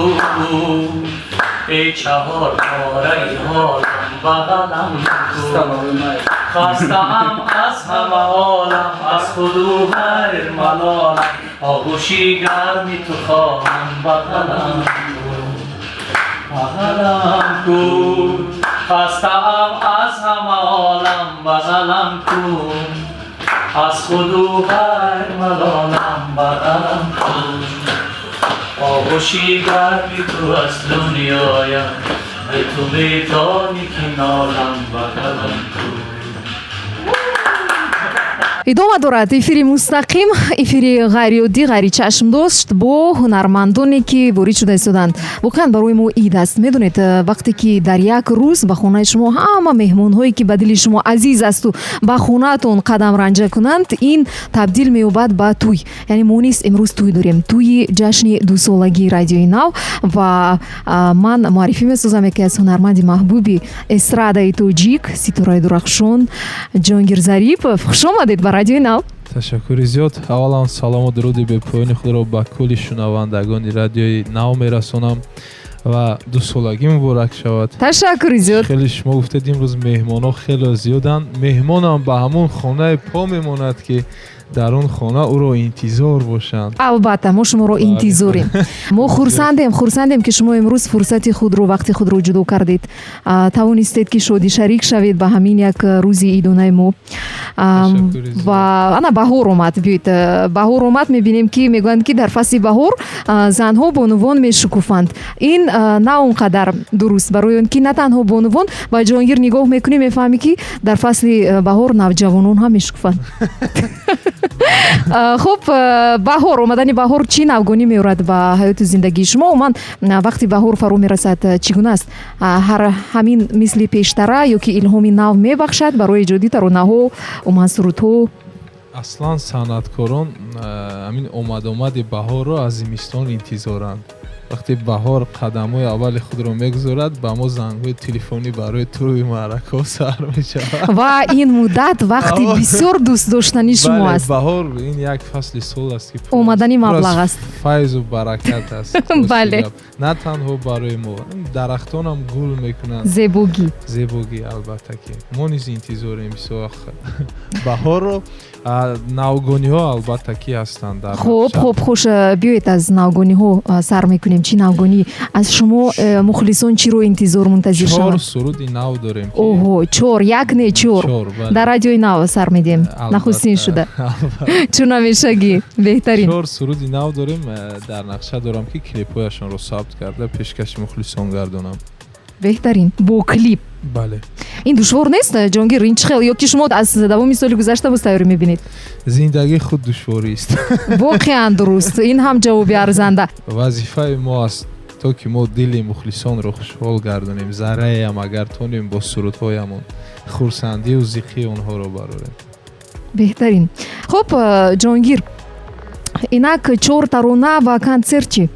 [SPEAKER 7] эй чаҳор пораи ҳолам, бағалам кун, хастаам аз ҳама олам, аз худу ғайр малолам, оғӯши гарми ту хоҳам, бағалам кун, бағалам кун, хастаам аз ҳама олам, бағалам кун, аз худу ғайр малолам, бағалам кун, оғӯши гарми ту аз дунёям, бе ту медонӣ ки нолам, бағалам кун.
[SPEAKER 3] Идома дорад эфири мустақим, эфири ғайриоддӣ, ғайричашмдошт бо ҳунармандоне, ки ворид шуда истоданд. Воқеан барои мо ид аст. Медонед, вақте ки дар як рӯз ба хонаи шумо ҳама меҳмонҳое, ки ба дили шумо азиз асту, ба хонаатон қадам ранҷа кунанд, ин табдил меёбад ба тӯй. Яъне мо низ имрӯз тӯй дорем, тӯи ҷашни дусолагии Радиои Нав. Ва ман муаррифӣ месозам яке аз ҳунарманди маҳбуби эстрадаи тоҷик, ситораи дурахшон, Ҷонгир Зарипов. Хуш омадед ба Радиои Нав.
[SPEAKER 10] Ташаккури зиёд. Аввалан салому дуруди бепоёни худро ба кулли шунавандагони Радиои Нав мерасонам ва дусолагӣ муборак шавад.
[SPEAKER 3] Ташаккури зиёд.
[SPEAKER 10] Хеле шумо гуфтед, имрӯз меҳмонҳо хеле зиёданд. Меҳмонам ба ҳамон хонаи по мемонад, ки дар он хона ӯро интизор бошанд.
[SPEAKER 3] Албатта, мо шуморо интизорем. Мо хурсандем, хурсандем, ки шумо имрӯз фурсати худро, вақти худро ҷудо кардед, тавонистед, ки шодӣ шарик шавед ба ҳамин як рӯзи идонаи мо. Ва ана баҳор омад. Биёед, баҳор омад, мебинем, ки мегӯянд, ки дар фасли баҳор занҳо, бонувон мешукуфанд. Ин на он қадар дуруст, барои он ки на танҳо бонувон. Ба Ҷонгир нигоҳ мекунӣ, мефаҳмӣ, ки дар фасли баҳор навҷавонон ҳам мешукуфанд. Хуб, баҳор, омадани баҳор чӣ навгонӣ меорад ба ҳаёту зиндагии шумо? Умуман, вақти баҳор фаро мерасад, чӣ гуна аст? Ҳар ҳамин мисли пештара ё ки илҳоми нав мебахшад барои эҷоди таронаҳо, умуман сурудҳо?
[SPEAKER 10] Аслан санъаткорон ҳамин омадомади баҳорро аз зимистон интизоранд. Вақте баҳор қадамҳои аввали худро мегузорад, ба мо зангҳои телефонӣ барои тӯи маъракаҳо сар мешавад.
[SPEAKER 3] Ва ин муддат вақти бисёр дӯстдоштани шумо аст.
[SPEAKER 10] Баҳор ин як фасли сол аст, ки
[SPEAKER 3] омадани маблағ аст,
[SPEAKER 10] файзу баракат аст. На танҳо барои мо, дарахтонам гул мекунанд.
[SPEAKER 3] Зебогӣ.
[SPEAKER 10] Зебогӣ, албатта, ки мо низ интизорем бисёр баҳорро. Навгониҳо, албатта, ки ҳастанд.
[SPEAKER 3] Хуб, хуш, биёед, аз навгониҳо сар мекунем. Чӣ навгонӣ аз шумо, мухлисон чиро интизор, мунтазир
[SPEAKER 10] шаванд? Чор суруди нав дорем.
[SPEAKER 3] Оҳо, чор, як не, чор. Дар Радиои Нав сар медиҳем нахустин шуда, чун ҳамешагӣ беҳтарин.
[SPEAKER 10] Чор суруди нав дорем. Дар нақша дорам, ки клипҳояшонро сабт карда, пешкаши мухлисон гардонам.
[SPEAKER 3] Беҳтарин, бо клип.
[SPEAKER 10] Бале.
[SPEAKER 3] Ин душвор нест, Ҷонгир? Ин чӣ хел, ё ки шумо аз давоми соли гузашта боз тайёрӣ мебинед?
[SPEAKER 10] Зиндагӣ худ душворист.
[SPEAKER 3] Воқеан дуруст, ин ҳам ҷавоби арзанда.
[SPEAKER 10] Вазифаи мо аст, то ки мо дили мухлисонро хушҳол гардонем, зарраеам агар тонем, бо сурудҳоямон хурсандию зиқии онҳоро барорем.
[SPEAKER 3] Беҳтарин. Хуб, Ҷонгир, инак чор тарона ва консерт чӣ?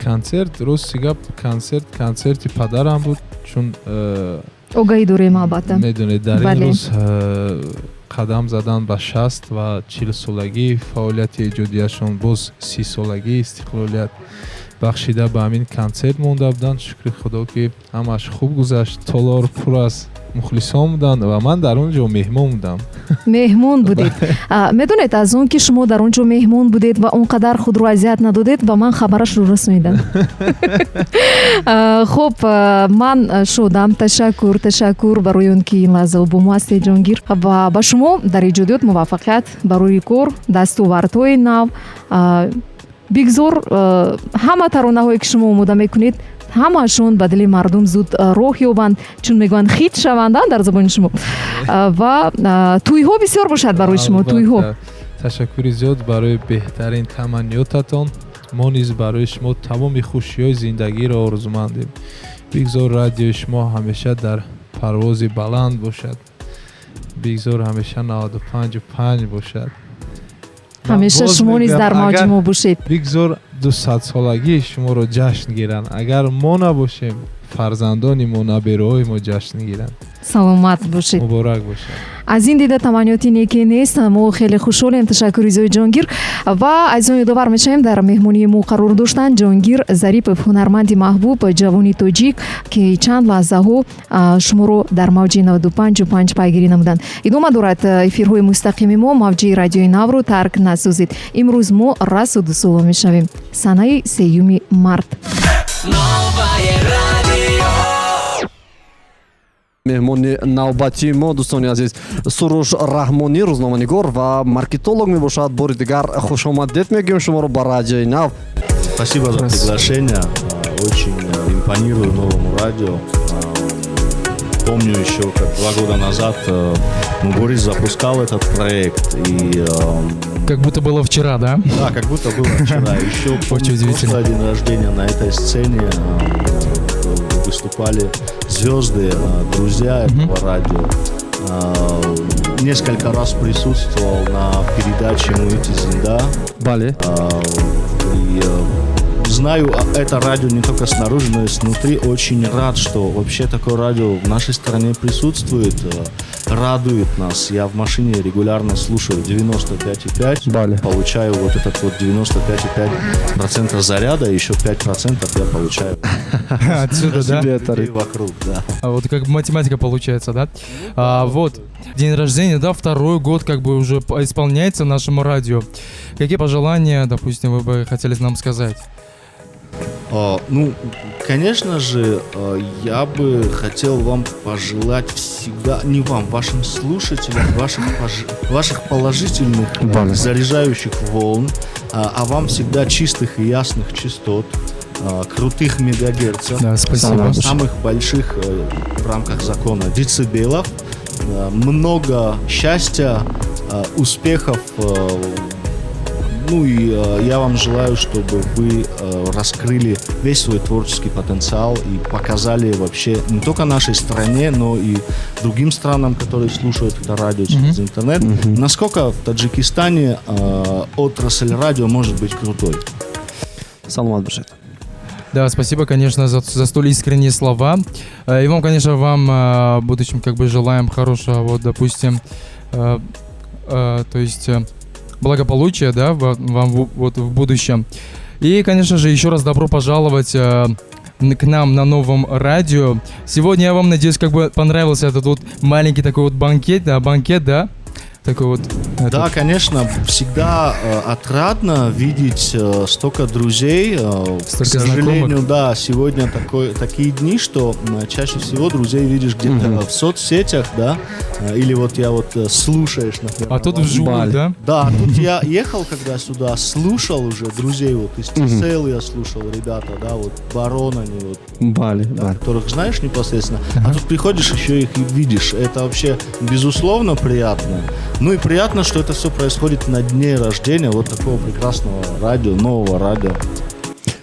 [SPEAKER 10] Консерт, рости гап, консерт консерти падарам буд, чун
[SPEAKER 3] Огаҳӣ дорем, албатта.
[SPEAKER 10] Медонед, дар ин рӯз қадам задан ба 60 ва 40-солагии фаъолияти эҷодияшон, боз 30-солагии истиқлолият бахшида ба ҳамин консерт монда буданд. Шукри Худо, ки ҳамааш хуб гузашт, толор пур аз мухлисон буданд ва ман дар он ҷо меҳмон будам.
[SPEAKER 3] Меҳмон будед. Медонед, аз он ки шумо дар он ҷо меҳмон будед ва он қадар худро азият надодед, ба ман хабарашро расониданд. Хуб, ман шодам. Ташаккур, ташаккур барои он ки ин лаҳза бо мо ҳастед, Ҷонгир, ва ба шумо дар эҷодиёт муваффақият, барои кор дастовардҳои нав. Бигзор ҳама таронаҳое ки шумо омода мекунед, ҳамаашон ба дили мардум зуд роҳ ёбанд, чун мегӯянд, хит шаванд дар забони шумо, ва тӯйҳо бисёр бошад барои шумо, тӯйҳо.
[SPEAKER 10] Ташаккури зиёд барои беҳтарин таманниётатон. Мо низ барои шумо тамоми хушиҳои зиндагиро орзумандем. Бигзор радиои шумо ҳамеша дар парвози баланд бошад, бигзор ҳамеша 95,5 бошад.
[SPEAKER 3] Ҳамеша шумо низ дар мавҷи мо бошед.
[SPEAKER 10] Бигзор 200-солагии шуморо ҷашн гиранд. Агар мо набошем, фарзандони мо, набераҳои мо ҷашн гиранд.
[SPEAKER 3] Саломат бошед.
[SPEAKER 10] Муборак бошад.
[SPEAKER 3] Аз ин дида таманниёти неке нест. Мо хеле хушҳолем. Ташаккури зиёд, Ҷонгир. Ва азизон, ёдовар мешавем, дар меҳмонии мо қарор доштанд Ҷонгир Зарипов, ҳунарманди маҳбуб, ҷавони тоҷик, ки чанд лаҳзаҳо шуморо дар мавҷи 95,5 пайгирӣ намуданд. Идома дорад эфирҳои мустақими мо. Мавҷи радиои Навро тарк насозед. Имрӯз мо расо дусола мешавем, санаи 3 март.
[SPEAKER 1] Новое радио.
[SPEAKER 5] Меҳмони навбатии мо, дӯстони азиз, Суруш Раҳмонӣ, рӯзноманигор ва маркетолог мебошад. Бори дигар хушомадед мегӯем шуморо ба Радиои Нав.
[SPEAKER 11] Спасибо за приглашение. Очень импонирую новому радио. Помню еще, как 2 года назад Мубориз запускал этот проект. И,
[SPEAKER 12] Как будто было вчера, да?
[SPEAKER 11] Да, как будто было вчера. Еще помню,
[SPEAKER 12] Очень удивительно.
[SPEAKER 11] прошлый день рождения на этой сцене выступали звезды, друзья этого радио. Несколько раз присутствовал на передаче «Муити Зинда».
[SPEAKER 5] Бале.
[SPEAKER 11] И знаю это радио не только снаружи, но и снутри. Очень рад, что вообще такое радио в нашей стране присутствует, радует нас. Я в машине регулярно слушаю 95,5.
[SPEAKER 5] Бале.
[SPEAKER 11] Получаю вот этот вот 95,5% заряда, еще 5% я получаю
[SPEAKER 12] Отсюда, да?
[SPEAKER 11] людей вокруг, да.
[SPEAKER 12] А вот как математика получается, да? А, вот, день рождения, да, второй год как бы уже исполняется нашему радио. Какие пожелания, допустим, вы бы хотели нам сказать?
[SPEAKER 11] А, ну, конечно же, я бы хотел вам пожелать всегда, не вам, вашим слушателям, ваших положительных,
[SPEAKER 5] Бале.
[SPEAKER 11] заряжающих волн, а вам всегда чистых и ясных частот, крутых мегагерцев,
[SPEAKER 12] Да, спасибо.
[SPEAKER 11] самых больших в рамках закона децибелов, много счастья, успехов, ну и я вам желаю, чтобы вы раскрыли весь свой творческий потенциал и показали вообще не только нашей стране, но и другим странам, которые слушают это радио через интернет, насколько в Таджикистане отрасль радио может быть крутой.
[SPEAKER 5] Саломат бошед.
[SPEAKER 12] Да, спасибо, конечно, за столь искренние слова. И вам, конечно, вам в будущем как бы желаем хорошего, вот, допустим, то есть благополучия, да, вам вот в будущем. И, конечно же, еще раз добро пожаловать к нам на новом радио. Сегодня я вам надеюсь, как бы понравился этот вот маленький такой вот банкет, да, банкет, да. Такой вот.
[SPEAKER 11] Да, конечно, всегда отрадно видеть столько друзей.
[SPEAKER 12] Столько
[SPEAKER 11] К сожалению,
[SPEAKER 12] знакомых.
[SPEAKER 11] Да, сегодня такие дни, что чаще всего друзей видишь где-то в соцсетях, да, или вот я вот слушаешь, например.
[SPEAKER 12] А тут вживую, да?
[SPEAKER 11] Да, тут я ехал, когда сюда, слушал уже друзей, вот из Тисел я слушал, ребята, да, вот Барон они вот,
[SPEAKER 5] Бале,
[SPEAKER 11] да,
[SPEAKER 5] бале.
[SPEAKER 11] Которых знаешь непосредственно, а тут приходишь, еще их и видишь. Это вообще безусловно приятно. Ну и приятно, что это все происходит на дне рождения вот такого прекрасного радио, нового радио.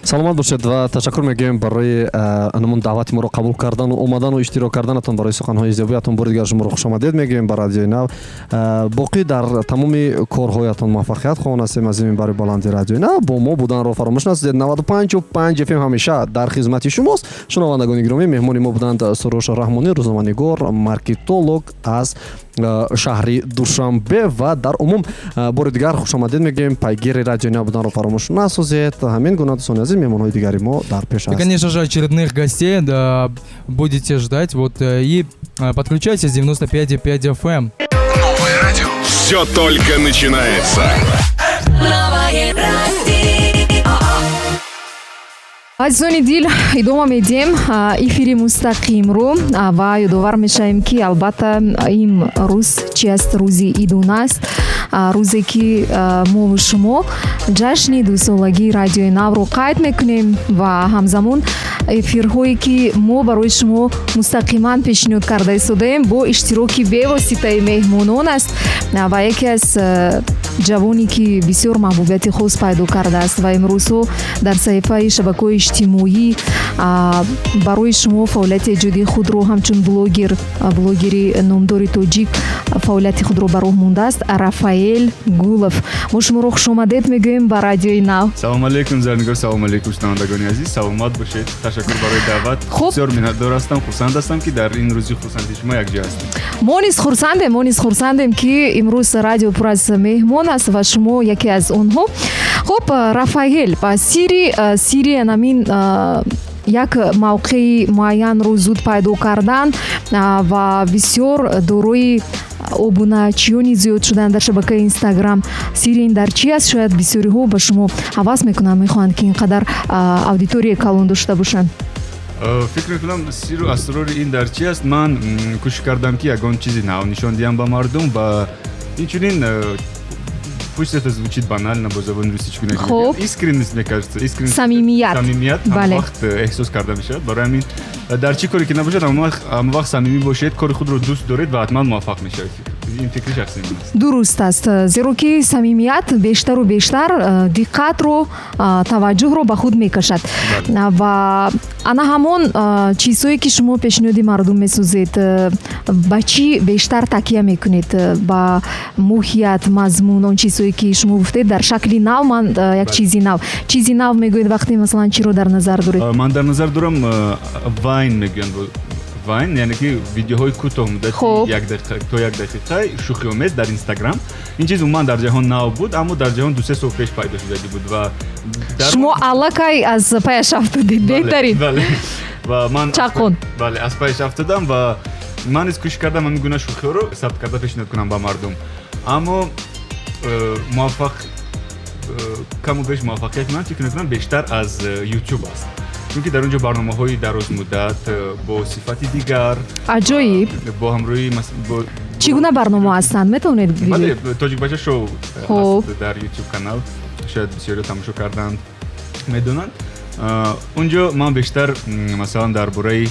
[SPEAKER 5] Саломат бошед ва ташаккур мегӯем барои анамун даъвати моро қабул кардану омадану иштирок карданатон, барои суханҳои зебоятон. Бори дигар шуморо хушомадед мегӯем ба Радиои Нав. Боқӣ дар тамоми корҳоятон муваффақият хоҳон ҳастем аз ин минбари баланди Радиои Нав. Бо мо буданро фаромӯш насозед, 95,5 FM ҳамеша дар хизмати шумост. Шунавандагони гиромӣ, меҳмони мо буданд Суруш Раҳмонӣ, рӯзноманигор, маркетолог аз шаҳри Душанбе. Ва дар умум бори дигар хушомадед мегӯем, пайгири Радиои Нав буданро фаромӯш насозед. Ҳамин гуна, дӯстони азиз, меҳмонҳои дигари мо дар пеш
[SPEAKER 12] И,
[SPEAKER 5] аст.
[SPEAKER 12] Конечно же, очередных гостей, да, будете ждать. Вот и подключайтесь 95,5 FM.
[SPEAKER 2] Новое радио. Все только начинается.
[SPEAKER 1] Новое радио.
[SPEAKER 3] Азизони дил, идома медиҳем эфири мустақимро ва ёдовар мешавем, ки албатта ин рӯз чи аст? Рӯзи идона аст, рӯзе ки мову шумо ҷашни дусолагии Радиои Навро қайд мекунем ва ҳамзамон эфирҳое, ки мо барои шумо мустақиман пешниҳод карда истодаем, бо иштироки бевоситаи меҳмонон аст. Ва яке аз ҷавоне, ки бисёр маҳбубияти хос пайдо кардааст ва имрӯзҳо дар саҳифаи шабакаҳои иҷтимоӣ барои шумо фаъолияти эҷодии худро ҳамчун блогер, блогери номдори тоҷик фаъолияти худро ба роҳ мондааст, Рафаэл Гулов. Мо шуморо хушомадед мегӯем ба Радиои Нав.
[SPEAKER 13] Салом алейкум, Зарнигор, салом алейкум, шунавандагони азиз, саломат бошед. Ташаккур барои даъват. Бисёр миннатдор ҳастам, хурсанд ҳастам, ки дар ин рӯзи хурсанди шумо якҷо ҳастем.
[SPEAKER 3] Мо низ хурсандем, мо низ хурсандем, ки имрӯз радио пур аз меҳмон аст ва шумо яке аз онҳо. Хуб, Рафаэл, сирри анамин як мавқеи муайянро зуд пайдо кардан ва бисёр дорои обуначиёни зиёд шудан дар шабакаи Инстаграм, сирри ин дар чи аст? Шояд бисёриҳо ба шумо ҳавас мекунанд, мехоҳанд, ки ин қадар аудиторияи калон дошта бошанд.
[SPEAKER 13] Фикр мекунам, сирру асрори ин дар чи аст? Ман кӯшиш кардам, ки ягон чизи нав нишон диҳам ба мардум ва инчунин, пусть это звучит банально, бо забони русӣ чӣ гуна искренность, мне кажется, искренность,
[SPEAKER 3] самимият.
[SPEAKER 13] Самимият ҳамавақт эҳсос карда мешавад. Барои ҳамин дар чӣ коре ки набошад, ҳамавақт самимӣ бошед, кори худро дӯст доред ва ҳатман муваффақ мешавед. Ин фикри шахсии ман аст.
[SPEAKER 3] Дуруст аст, зеро ки самимият бештару бештар диққатро, таваҷҷӯҳро ба худ мекашад. Ва ана ҳамон чизҳое, ки шумо пешниҳоди мардум месозед, ба чӣ бештар такя мекунед? Ба моҳият, мазмун, он чизҳое, ки шумо гуфтед, дар шакли нав, ман як чизи нав мегӯед, вақте масалан чиро дар назар доред?
[SPEAKER 13] Ман дар назар дорам, вайн мегӯянд, вайн, яъне ки видеоҳои кӯтоҳ, муддати як дақиқа то як дақиқа, шӯхиомез дар Инстаграм. Ин чиз умуман дар ҷаҳон нав буд, аммо дар ҷаҳон 2-3 сол пеш пайдо шудагӣ буд ва
[SPEAKER 3] Шумо аллакай аз паяш афтодед, беҳтарин.
[SPEAKER 13] Бале, ва ман
[SPEAKER 3] Чақон.
[SPEAKER 13] Бале, аз паяш афтодам ва ман низ кӯшиш кардам ҳамин гуна шӯхиҳоро сабт карда пешниҳод кунам ба мардум, аммо муваффақ каму беш муваффақияти ман, фикр мекунам, бештар аз Ютуб аст, чунки дар он ҷо барномаҳои дарозмуддат бо сифати дигар.
[SPEAKER 3] Аҷоиб.
[SPEAKER 13] Бо ҳамроҳии
[SPEAKER 3] Чӣ гуна барнома ҳастанд, метавонед?
[SPEAKER 13] Бале, Тоҷикбача шоу аст дар Ютуб канал, шояд бисёриҳо тамошо карданд, медонанд. Он ҷо ман бештар масалан дар бораи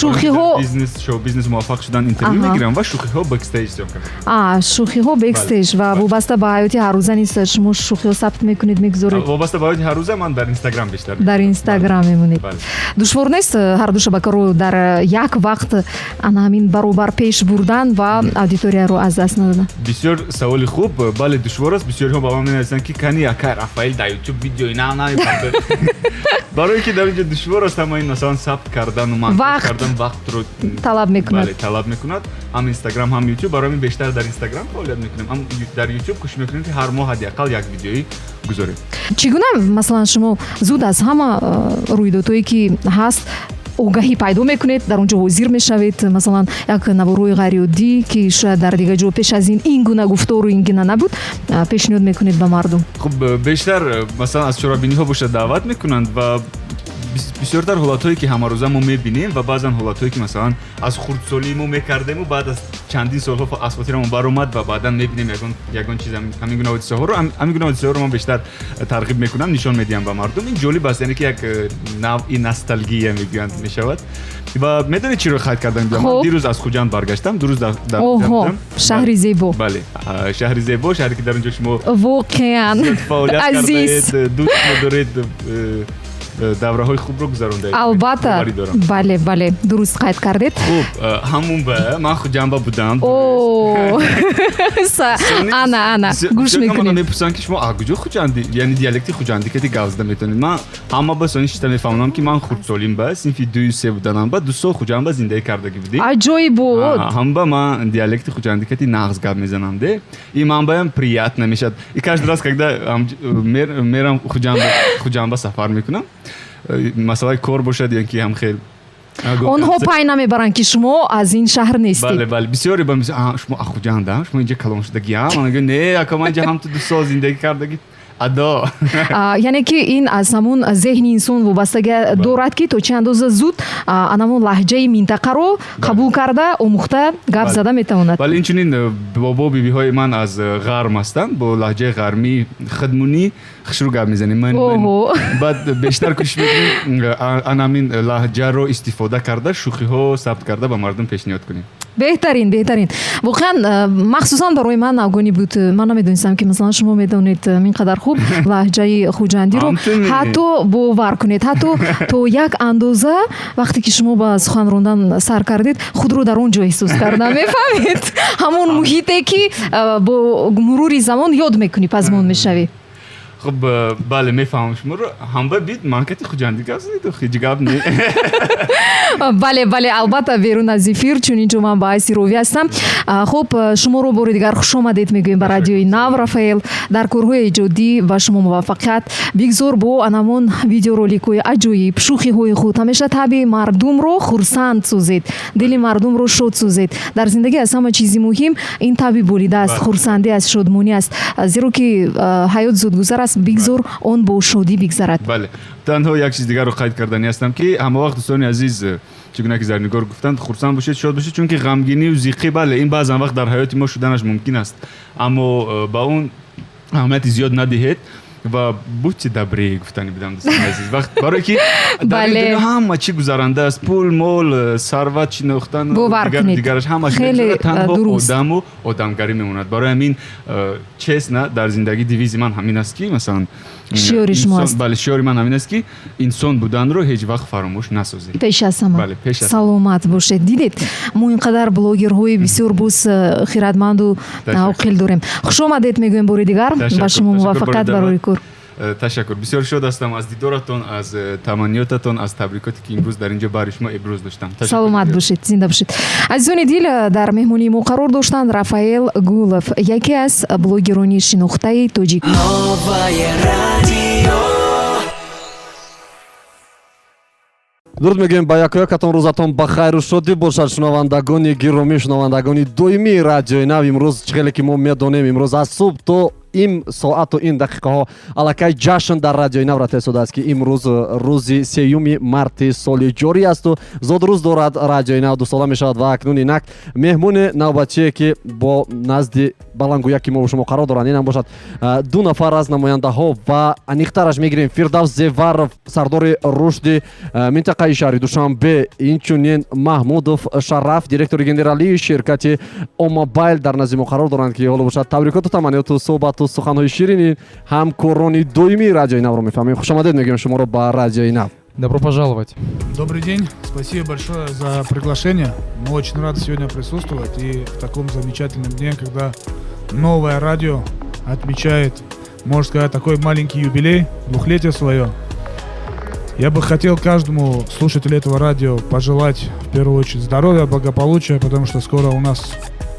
[SPEAKER 3] шӯхиҳо
[SPEAKER 13] бизнес, шоу бизнес муваффақ шудан интервю мегирам ва шӯхиҳо бэкстейҷ съёмка.
[SPEAKER 3] А, шӯхиҳо бэкстейҷ. Ва вобаста ба ҳаёти ҳаррӯза низ шумо шӯхиҳо сабт мекунед, мегузоред?
[SPEAKER 13] Вобаста ба ҳаёти ҳаррӯза ман дар Инстаграм бештар.
[SPEAKER 3] Дар Инстаграм мемонед. Душвор нест ҳарду шабакаро дар як вақт ана ҳамин баробар пеш бурдан ва аудиторияро аз даст нададан?
[SPEAKER 13] Бисёр саволи хуб. Бале, душвор аст. Бисёриҳо ба ман менависанд, ки кани акай Рафаэл, дар Ютуб видеои нав намепартоед, барое ки дар инҷо душвор аст ҳама ин, масалан, сабт кардану монтаж кардан вақтро
[SPEAKER 3] талаб мекунад.
[SPEAKER 13] Бале, талаб мекунад, ҳам Инстаграм, ҳам Ютуб. Барои ҳамин бештар дар Инстаграм фаъолият мекунем, ҳам дар Ютуб кӯшиш мекунем, ки ҳар моҳ ҳадди ақал як видеоӣ гузорем.
[SPEAKER 3] Чӣ гуна, масалан, шумо зуд аз ҳама рӯйдодҳое, ки ҳаст Огаҳӣ пайдо мекунед, дар он ҷо ҳозир мешавед, масалан, як наворҳои ғайриоддӣ, ки шояд дар дигар ҷо пеш аз ин ин гуна гуфтору ин гуна набуд, пешниҳод мекунед ба мардум.
[SPEAKER 13] Хуб, бештар, масалан, аз чорабиниҳо бошад, даъват мекунанд ва бисёртар ҳолатҳое, ки ҳамарӯза мо мебинем, ва баъзан ҳолатҳое, ки, масалан, аз хурдсолӣ мо мекардему, баъд аз чандин солҳо аз хотирамон баромад ва баъдан мебинем ягон чиз, ҳамин гуна ҳодисаҳоро, ҳамин гуна ҳодисаҳоро ман бештар тарғиб мекунам, нишон медиҳам ба мардум. Ин ҷолиб аст, яъне ки як навъи ностальгия мегӯянд мешавад. Ва медонед, чиро қайд кардам? Ман дирӯз аз Хуҷанд баргаштам, дурӯз дар Хуҷанд будам.
[SPEAKER 3] Шаҳри зебо.
[SPEAKER 13] Бале, шаҳри зебо, шаҳре, ки дар он ҷо шумо
[SPEAKER 3] воқеан
[SPEAKER 13] фаъолият
[SPEAKER 3] азиз
[SPEAKER 13] кардаед, дӯст доред, давраҳои хубро гузарондаед.
[SPEAKER 3] Албатта.
[SPEAKER 13] Боварӣ дорам.
[SPEAKER 3] Бале, дуруст қайд кардед.
[SPEAKER 13] Хуб, ҳамун ба ман Хуҷандба будам.
[SPEAKER 3] О, ана, ана, гӯш мекунем.
[SPEAKER 13] Мепурсанд, ки шумо аз куҷо хуҷандӣ, яъне диалекти хуҷандӣ кати гап зада метавонед. Ман ҳама ба сони шита мефаҳмонам, ки ман хурдсолим ба, синфи дую се буданам ба, 2 сол Хуҷандба зиндагӣ кардагӣ будем.
[SPEAKER 3] Аҷоибот.
[SPEAKER 13] Ҳамба ман диалекти хуҷандӣ кати нағз гап мезанам де, и ман баям приятно мешавад. И каждый раз, когда мерам Хуҷандба, сафар мекунам, масъалаи кор бошад ё ки ҳам хел.
[SPEAKER 3] Онҳо пай намебаранд, ки шумо аз ин шаҳр нестед.
[SPEAKER 13] Бале, бисёре ба шумо аз Хуҷанда, шумо инҷа калон шудагӣ? Ман мегӯям, не, ака, ман инҷа ҳамту 2 сол зиндагӣ кардагӣ адо.
[SPEAKER 3] Яъне ки ин аз ҳамун зеҳни инсон вобастагӣ дорад, ки то чӣ андоза зуд анамун лаҳҷаи минтақаро қабул карда, омӯхта, гап зада метавонад.
[SPEAKER 13] Бале, инчунин бобо бибиҳои ман аз ғарм ҳастанд, бо лаҳҷаи ғармии худмунӣ хушрӯ гап мезанем. Баъд бештар кӯшиш мекунем, анамин лаҳҷаро истифода карда, шӯхиҳо сабт карда, ба мардум пешниҳод кунем.
[SPEAKER 3] Беҳтарин, беҳтарин, воқеан, махсусан барои ман навгонӣ буд. Ман намедонистам, ки, масалан, шумо медонед ин қадар хуб лаҳҷаи хуҷандиро. Ҳатто бовар кунед, ҳатто то як андоза, вақте ки шумо ба сухан рондан сар кардед, худро дар он ҷо эҳсос кардам, мефаҳмед, ҳамон муҳите, ки бо мурури замон ёд мекунӣ, пазмон мешавӣ.
[SPEAKER 13] Хуб, бале, мефаҳмам шуморо. Ҳамба бид ман кати хуҷандӣ гап задед, ҳеҷ гап не.
[SPEAKER 3] Бале, албатта, берун аз эфир, чун инҷо ман ба ҳайси ровӣ ҳастам. Хуб, шуморо бори дигар хушомадед мегӯем ба Радиои Нав, Рафаэл. Дар корҳои эҷодӣ ба шумо муваффақият. Бигзор бо анамон видеороликҳои аҷоиб, шӯхиҳои худ ҳамеша табъи мардумро хурсанд созед, дили мардумро шод созед. Дар зиндагӣ аз ҳама чизи муҳим ин табъи болида аст, хурсандӣ аст, шодмонӣ аст, зеро ки ҳаёт зудгузар аст. Бигзор он бо шодӣ бигзарад.
[SPEAKER 13] Бале, танҳо як чиз дигарро қайд карданӣ ҳастам, ки ҳамавақт, дӯстони азиз, чӣ гуна ки Зарнигор гуфтанд, хурсанд бошед, шод бошед, чунки ғамгинию зиқӣ, бале, ин баъзан вақт дар ҳаёти мо шуданаш мумкин аст, аммо ба он аҳамияти зиёд надиҳед ва будьте добрее гуфтани будам, дӯстони азиз, вақт барое ки дар ин дунё ҳама чӣ гузаранда аст: пул, мол, сарват, шинохтан, дигараш, ҳамаш танҳо одаму одамгарӣ мемонад. Барои ҳамин, честно, дар зиндагӣ девизи ман ҳамин аст, ки, масалан,
[SPEAKER 3] шиори шумо аст.
[SPEAKER 13] Бале, шиори ман ҳамин аст, ки инсон буданро ҳеҷ вақт фаромӯш насозед.
[SPEAKER 3] Пеш аз ҳама.
[SPEAKER 13] Бале, пеш аз
[SPEAKER 3] Саломат бошед. Дидед, мо ин қадар блогерҳои бисёр боз хиратманду оқил дорем. Хушомадед мегӯем бори дигар ба шумо, муваффақият барои кор.
[SPEAKER 13] Ташаккур, бисёр шод ҳастам аз дидоратон, аз таманниётатон, аз табрикоте, ки имрӯз дар инҷо баҳри шумо иброз доштам.
[SPEAKER 3] Саломат бошед, зинда бошед. Азизони дил, дар меҳмонии мо қарор доштанд Рафаэл Гулов, яке аз блогерони шинохтаи тоҷик.
[SPEAKER 1] Новое радио.
[SPEAKER 5] Дуруд мегӯем ба якоякатон, рӯзатон ба хайру шодӣ бошад, шунавандагони гиромӣ, шунавандагони доимии Радиои Нав. Имрӯз, чӣ хеле ки мо медонем, имрӯз аз субҳ то ин соату ин дақиқаҳо аллакай ҷашн дар Радиои Нав рафта истодааст, ки имрӯз рӯзи 3 марти соли ҷорӣ асту зодрӯз дорад Радиои Нав, 2 сола мешавад. Ва акнун инак меҳмони навбатие, ки бо назди баландгӯяки мо шумо қарор доранд, инам бошад ду нафар аз намояндаҳо ва аниқтараш мегирем, Фирдавс Зеваров, сардори рушди минтақаи шаҳри Душанбе, инчунин Маҳмудов Шараф, директори генералии ширкати Омобайл дар назди мо қарор доранд, ки ҳоло бошад табрикоту таманниёту суҳбату суханҳои ширини ҳамкорони доимии Радиои Навро мефаҳмем. Хушомадед мегӯем шуморо ба Радиои Нав.
[SPEAKER 12] Добро пожаловать.
[SPEAKER 14] Добрый день. Спасибо большое за приглашение. Мы очень рады сегодня присутствовать и в таком замечательном дне, когда новое радио отмечает, можно сказать, такой маленький юбилей, двухлетие свое. Я бы хотел каждому слушателю этого радио пожелать в первую очередь здоровья, благополучия, потому что скоро у нас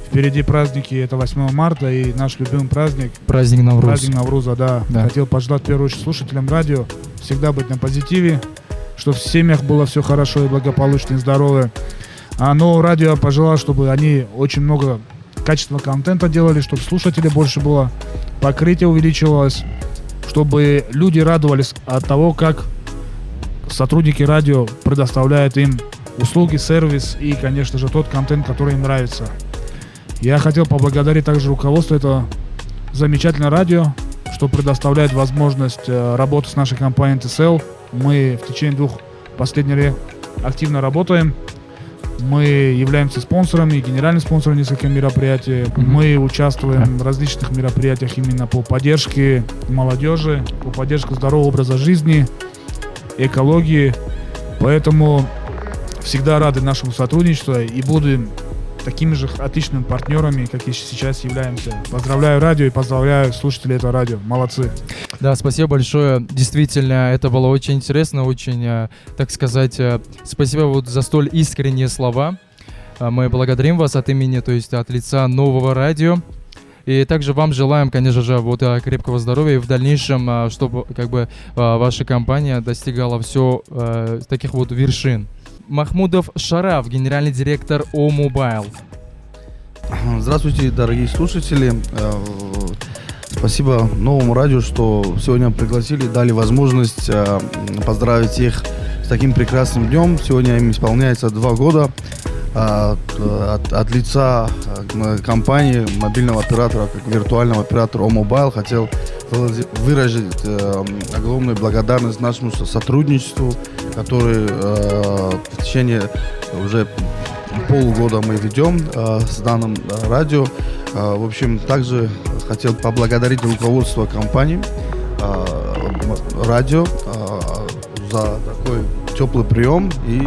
[SPEAKER 14] впереди праздники, это 8 марта и наш любимый праздник.
[SPEAKER 12] Праздник Навруз.
[SPEAKER 14] Праздник Навруза, да. Хотел пожелать в первую очередь слушателям радио всегда быть на позитиве. Чтобы в семьях было все хорошо и благополучно и здоровье. А новому радио я пожелал, чтобы они очень много качественного контента делали, чтобы слушателей больше было, покрытие увеличивалось, чтобы люди радовались от того, как сотрудники радио предоставляют им услуги, сервис и, конечно же, тот контент, который им нравится. Я хотел поблагодарить также руководство этого замечательного радио, что предоставляет возможность работы с нашей компанией Tcell. Мы в течение 2 последних лет активно работаем. Мы являемся спонсорами, генеральным спонсором нескольких мероприятий. Мы участвуем в различных мероприятиях именно по поддержке молодежи, по поддержке здорового образа жизни, экологии. Поэтому всегда рады нашему сотрудничеству и будем такими же отличными партнерами, как и сейчас являемся. Поздравляю радио и поздравляю слушателей этого радио. Молодцы.
[SPEAKER 12] Да, спасибо большое. Действительно, это было очень интересно, очень, так сказать, спасибо вот за столь искренние слова. Мы благодарим вас от имени, то есть от лица нового радио. И также вам желаем, конечно же, вот крепкого здоровья и в дальнейшем, чтобы как бы ваша компания достигала все таких вот вершин. Махмудов Шараф, генеральный директор O-Mobile.
[SPEAKER 15] Здравствуйте, дорогие слушатели. Спасибо новому радио, что сегодня пригласили, дали возможность поздравить их с таким прекрасным днем. Сегодня им исполняется 2 года. От лица компании, мобильного оператора, как виртуального оператора O-Mobile, хотел выразить огромную благодарность нашему сотрудничеству, который в течение уже полугода мы ведем с данным радио. В общем, также хотел поблагодарить руководство компании радио за такой теплый прием и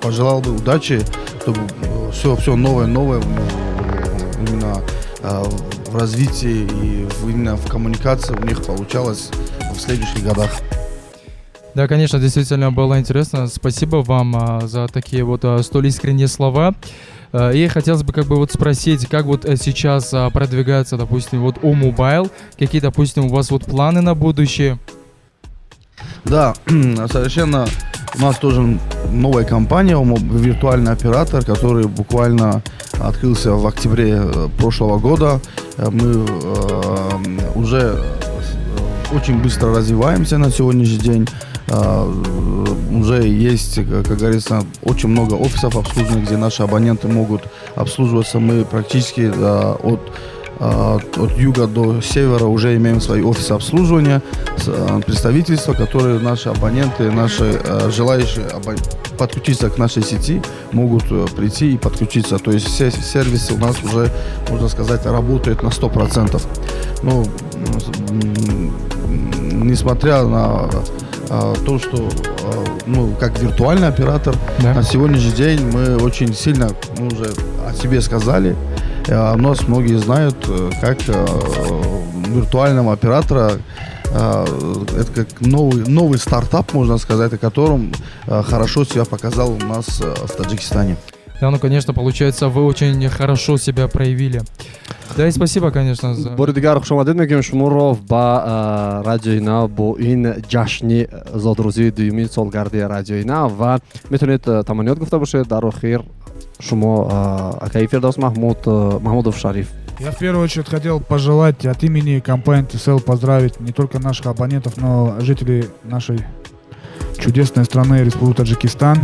[SPEAKER 15] пожелал бы удачи, чтобы все новое именно в развитии и именно в коммуникации у них получалось в следующих годах.
[SPEAKER 12] Да, конечно, действительно было интересно. Спасибо вам за такие вот столь искренние слова. И хотелось бы как бы вот спросить, как вот сейчас продвигается, допустим, вот O-Mobile, какие, допустим, у вас вот планы на будущее?
[SPEAKER 15] Да, совершенно. У нас тоже новая компания, виртуальный оператор, который буквально открылся в октябре прошлого года. Мы уже очень быстро развиваемся на сегодняшний день. Уже есть, как говорится, очень много офисов обслуживания, где наши абоненты могут обслуживаться. Мы практически от юга до севера уже имеем свои офисы обслуживания, представительства, которые наши абоненты, наши желающие подключиться к нашей сети могут прийти и подключиться. То есть все сервисы у нас уже, можно сказать, работают на 100%. Но, несмотря на то, что ну, как виртуальный оператор, да, на сегодняшний день мы очень сильно, мы уже о себе сказали. Нас многие знают как виртуального оператора. Это как новый стартап, можно сказать, о котором хорошо себя показал у нас в Таджикистане.
[SPEAKER 12] Да, ну, конечно, получается, вы очень хорошо себя проявили. Да, и спасибо, конечно, за...
[SPEAKER 5] Бори дигар хушомадед мегӯем шуморо ба радиои нав бо ин ҷашни зодрӯзии дуюмин солгарди радиои нав ва метавонед таманниёт гуфта бошед дар охир шумо акаи Фирдавс Маҳмудов Шариф.
[SPEAKER 14] Я в первую очередь хотел пожелать от имени компании Tcell поздравить не только наших абонентов, но и жителей нашей чудесной страны Республики Таджикистан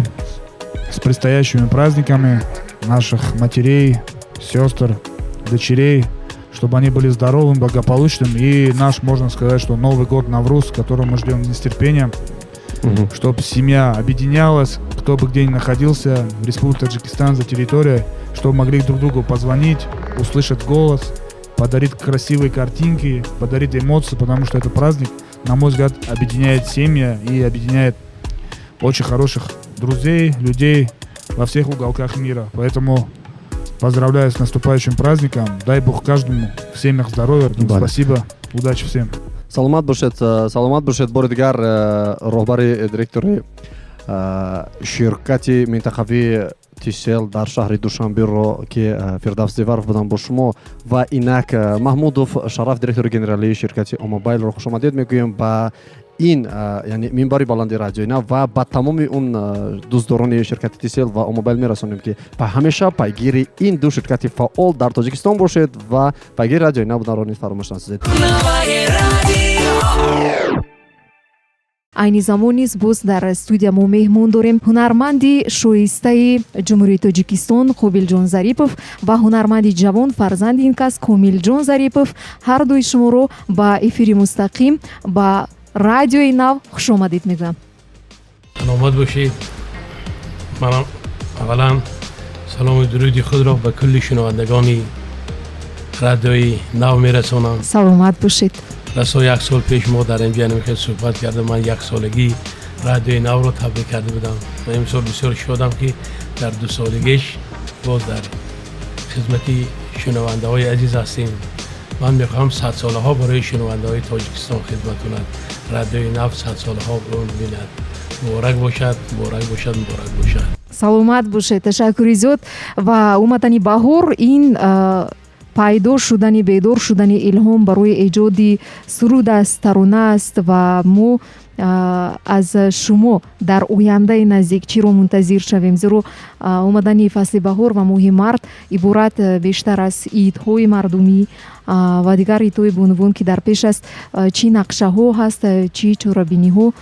[SPEAKER 14] с предстоящими праздниками наших матерей, сестер, дочерей, чтобы они были здоровыми, благополучными. И наш, можно сказать, что Новый год Навруз, который мы ждем с нетерпением, чтобы семья объединялась, кто бы где ни находился, в Республике Таджикистан, за территорией, чтобы могли друг другу позвонить, услышать голос, подарить красивые картинки, подарить эмоции, потому что этот праздник, на мой взгляд, объединяет семьи и объединяет очень хороших друзей, людей во всех уголках мира. Поэтому поздравляю с наступающим праздником. Дай Бог каждому в семьях здоровья. Спасибо. Удачи всем.
[SPEAKER 5] Саломат бошед, саломат бошед. Бори дигар роҳбари директори ширкати минтақавии Tcell дар шаҳри Душанберо ки Фирдавс Зеваров будам бо шумо ва инак Маҳмудов Шараф, директори генералии ширкати O-Mobile-ро хушомадед мегӯем ба Ин яъне минбари баланди Радиои Нав ва ба тамоми он дӯстдорони ширкати Тисел ва Омобайл мерасонем, ки ҳамеша пайгири ин ду ширкати фаъол дар Тоҷикистон бошед ва пайгири Радиои Нав буданро низ фаромӯш насозед.
[SPEAKER 3] Айни замон низ боз дар студия мо меҳмон дорем: ҳунарманди шоистаи Ҷумҳурии Тоҷикистон Қобилҷон Зарипов ва ҳунарманди ҷавон, фарзанди ин кас, Комилҷон Зарипов. Ҳар дуи шуморо ба эфири мустақим, ба Радиои Нав хушомадед мегӯям.
[SPEAKER 16] Саломат бошед. Манам аввалан салому дуруди худро ба кулли шунавандагони Радиои Нав мерасонам.
[SPEAKER 3] Саломат бошед.
[SPEAKER 16] Расо як сол пеш мо дар инҷа намехел суҳбат кардем. Ман яксолагии Радиои Навро табрик карда будам ва имсол бисёр шодам, ки дар дусолагиш боз дар хизмати шунавандаҳои азиз ҳастем. Ман мехоҳам садсолаҳо барои шунавандаҳои Тоҷикистон хизмат кунад Радиои Нав, садсолаҳо бинад. Муборак бошад, муборак бошад, муборак бошад.
[SPEAKER 3] Саломат бошед, ташаккури зиёд. Ва омадани баҳор ин пайдо шудани, бедор шудани илҳом барои эҷоди суруд аст, тарона аст. Ва мо аз шумо дар ояндаи наздик чиро мунтазир шавем? Зеро омадани фасли баҳор ва моҳи март иборат бештар аз идҳои мардумӣ ва дигар идҳои бонувон, ки дар пеш аст. Чӣ нақшаҳо ҳаст, чӣ чорабиниҳо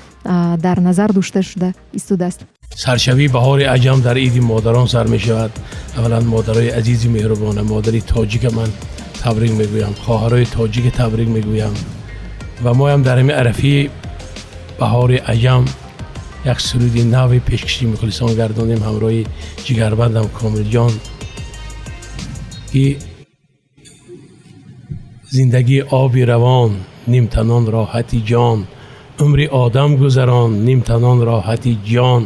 [SPEAKER 3] дар назар дошта шуда истодааст?
[SPEAKER 16] Саршавии баҳори аҷам дар иди модарон сар мешавад. Аввалан модарои азизи меҳрубона, модари тоҷика ман табрик мегӯям, хоҳарои тоҷика табрик мегӯям. Ва моям дар ҳамин арафаи баҳори аҷам як суруди нави пешкаши мухлисон гардонем ҳамроҳи ҷигарбандам Комилҷон, ки зиндагии оби равон, нимтанон роҳати ҷон, умри одам гузарон, нимтанон роҳати ҷон,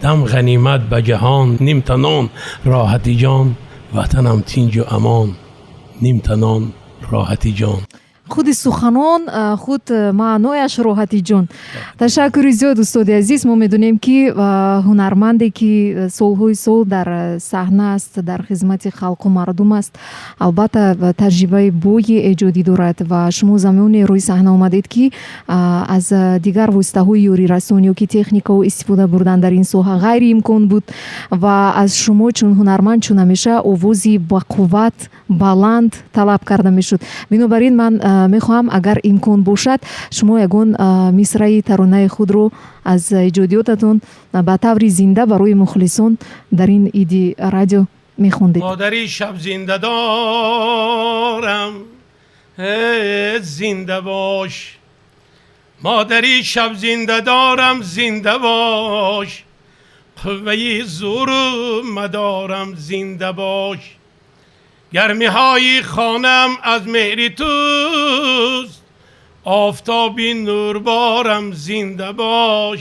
[SPEAKER 16] дам ғанимат ба ҷаҳон, нимтанон роҳати ҷон, ватанам тинҷу амон, нимтанон роҳати ҷон.
[SPEAKER 3] Худи суханон, худ маънояш роҳати ҷон. Ташаккури зиёд, устоди азиз. Мо медонем, ки ҳунарманде, ки солҳои сол дар саҳна аст, дар хизмати халқу мардум аст, албатта, таҷрибаи бойи эҷодӣ дорад. Ва шумо замоне рӯи саҳна омадед, ки аз дигар воситаҳои ёрирасон ё ки техникао истифода бурдан дар ин соҳа ғайриимкон буд. Ва аз шумо чун ҳунарманд, чун ҳамеша, овози бақувват, баланд талаб карда мешуд. Бинобар ин ман мехоҳам, агар имкон бошад, шумо ягон мисраи таронаи худро аз эҷодиётатон ба таври зинда барои мухлисон дар ин иди радио мехондед.
[SPEAKER 16] Модари шаб зинда дорам, зинда бош. Модари шаб зинда дорам, зинда бош. Қувваи зуру мадорам, зинда бош. Гармиҳои хонам аз меҳри туст, офтоби нурборам, зинда бош.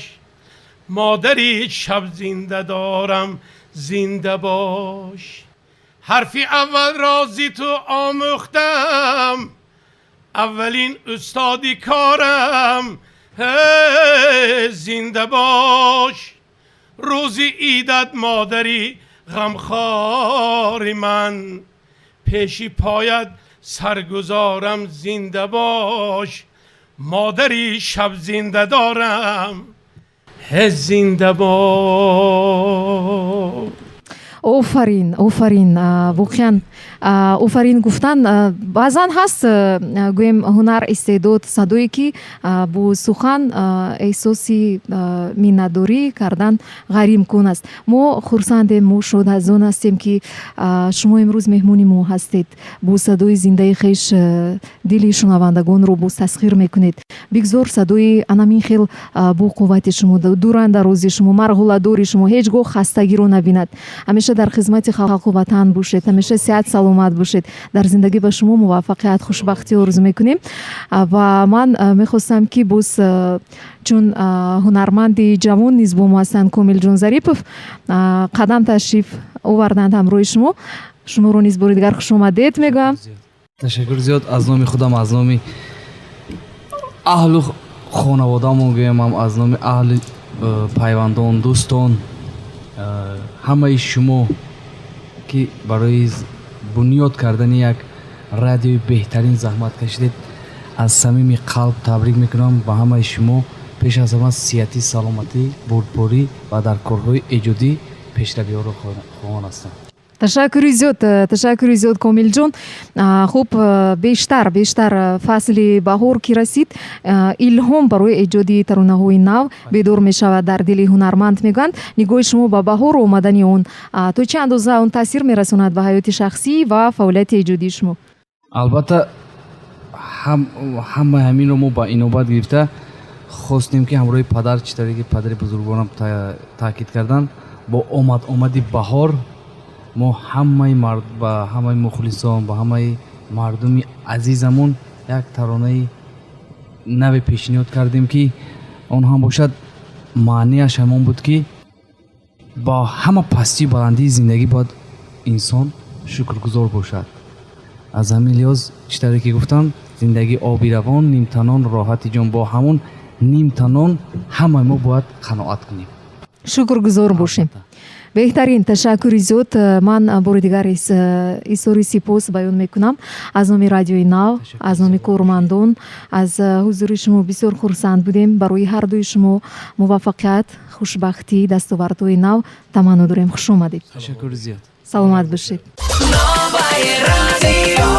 [SPEAKER 16] Модари шаб зинда дорам, зинда бош. Ҳарфи аввалро зи ту омӯхтам, аввалин устоди корам, зинда бош. Рӯзи идат, модари ғамхори ман, пеши поят саргузорам, зинда бош. Модари шаб зинда дорам, зинда бош.
[SPEAKER 3] Офарин, офарин, воқеан офарин гуфтан. Баъзан ҳаст, гӯем, ҳунар, истеъдод, садое, ки бо сухан эҳсоси миннатдорӣ кардан ғайриимкон аст. Мо хурсандем, мо шод аз он ҳастем, ки шумо имрӯз меҳмони мо ҳастед. Бо садои зиндаи хеш дили шунавандагонро боз тасхир мекунед. Бигзор садои анамин хел бо қуввати шумо, дурандарози шумо, марғуладори шумо ҳеҷ гоҳ хастагиро набинад. Ҳамеша дар хизмати халқу ватан бошед, ҳамеша сиҳат саломат бошед. Дар зиндагӣ ба шумо муваффақият, хушбахтӣ орзу мекунем. Ва ман мехостам, ки боз, чун ҳунарманди ҷавон низ бо мо ҳастанд, Комилҷон Зарипов қадам ташриф оварданд ҳамроҳи шумо, шуморо низ бори дигар хушомадед мегӯям.
[SPEAKER 6] Ташаккур зиёд. Аз номи худам, аз номи аҳлу хонаводаамон гӯям, ҳам аз номи аҳли пайвандон, дӯстон, ҳамаи шумо, ки барои бунёд кардани як радиои беҳтарин заҳмат кашидед, аз самими қалб табрик мекунам ба ҳамаи шумо.
[SPEAKER 17] Пеш аз ҳама сиҳатӣ, саломатӣ, бурдборӣ ва дар корҳои эҷодӣ пешравиҳоро хоҳон ҳастам.
[SPEAKER 3] Ташаккури зиёд, ташаккури зиёд, Комилҷон. Хуб, бештар фасли баҳор ки расид, илҳом барои эҷоди таронаҳои нав бедор мешавад дар дили ҳунарманд, мегӯянд. Нигоҳи шумо ба баҳору омадани он, то чӣ андоза он таъсир мерасонад ба ҳаёти шахсӣ ва фаъолияти эҷодии шумо?
[SPEAKER 17] Албатта, ҳамаи ҳаминро мо ба инобат гирифта хостем, ки ҳамроҳи падар, чӣ тавре ки падари бузургворам таъкид карданд, бо омад омади баҳор мо ҳамаи ба ҳамаи мухлисон, ба ҳамаи мардуми азизамон як таронаи наве пешниҳод кардем, ки он ҳам бошад, маънияш ҳамон буд, ки ба ҳама пастию баландии зиндагӣ бояд инсон шукргузор бошад. Аз ҳамин лиҳоз, чӣ тавре ки гуфтам, зиндагӣ оби равон, нимтанон роҳати ҷон, бо ҳамон нимтанон ҳамаи мо бояд қаноат кунем.
[SPEAKER 3] Шукргузор бошем. Беҳтарин, ташаккури зиёд. Ман бори дигар изҳори сипос баён мекунам аз номи Радиои Нав, аз номи кормандон. Аз ҳузури шумо бисёр хурсанд будем. Барои ҳардуи шумо муваффақият, хушбахтӣ, дастовардҳои нав таманно дорем. Хуш омадед.
[SPEAKER 17] Ташаккури зиёд.
[SPEAKER 3] Саломат бошед.
[SPEAKER 1] Новое радио.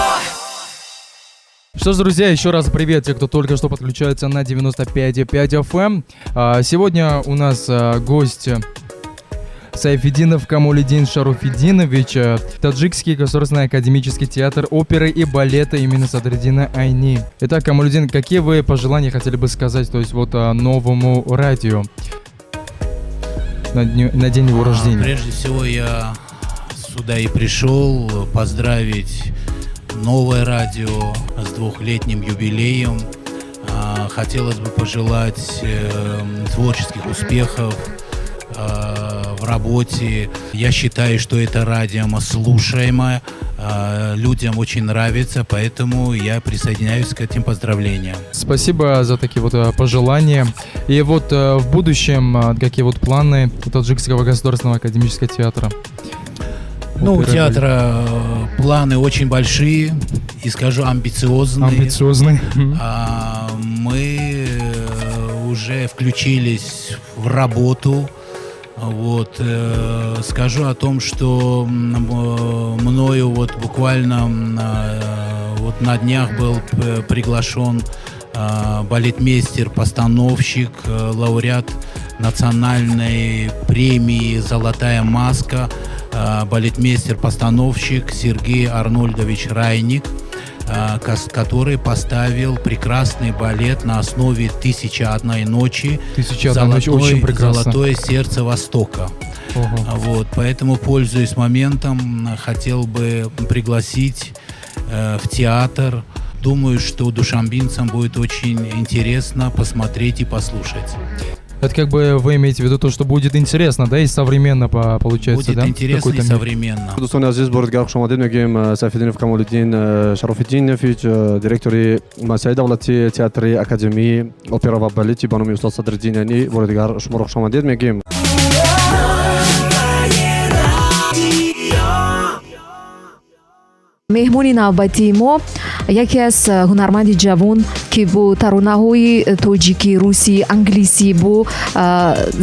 [SPEAKER 12] Что ж, друзья, еще раз привет те, кто только что подключается на 95,5 FM. Сегодня у нас гость Сайфидинов Камолидин Шарофидинович, Таджикский государственный академический театр оперы и балета имени Садриддина Айни. Итак, Камолидин, какие вы пожелания хотели бы сказать, то есть вот новому радио на день его рождения?
[SPEAKER 18] Прежде всего, я сюда и пришел поздравить новое радио с двухлетним юбилеем. Хотелось бы пожелать творческих успехов в работе. Я считаю, что это радио слушаемое, людям очень нравится, поэтому я присоединяюсь к этим поздравлениям.
[SPEAKER 12] Спасибо за такие вот пожелания. И вот в будущем какие вот планы у Таджикского государственного академического театра?
[SPEAKER 18] Ну, у
[SPEAKER 12] Оперы и
[SPEAKER 18] театра планы очень большие и, скажу, амбициозные.
[SPEAKER 12] Амбициозные.
[SPEAKER 18] Мы уже включились в работу. Вот, скажу о том, что мною вот буквально вот на днях был приглашен балетмейстер, постановщик, лауреат национальной премии «Золотая маска», балетмейстер-постановщик Сергей Арнольдович Райник, который поставил прекрасный балет на основе «Тысяча одной ночи».
[SPEAKER 12] «Тысяча одной ночи» очень прекрасно.
[SPEAKER 18] «Золотое сердце Востока».
[SPEAKER 12] Ого.
[SPEAKER 18] Вот, поэтому, пользуясь моментом, хотел бы пригласить в театр. Думаю, что душанбинцам будет очень интересно посмотреть и послушать.
[SPEAKER 12] Это как бы вы имеете в виду то, что будет интересно, да, и современно получается,
[SPEAKER 18] Будет
[SPEAKER 12] да?
[SPEAKER 18] интересно и
[SPEAKER 12] Какой-то мир.
[SPEAKER 18] современно.
[SPEAKER 5] Дӯстони азиз, бори дигар хушомадед мегӯем Сайфиддинов Камолиддин Шарофиддинович, директори муассисаи давлатии театри академии опера ва балети ба номи устод Садриддин Айнӣ. Бори дигар шуморо хушомадед мегӯем.
[SPEAKER 1] Новое радио.
[SPEAKER 3] Меҳмони навбатии мо яке аз ҳунарманди ҷавон, ки бо таронаҳои тоҷикӣ, русӣ, англисӣ, бо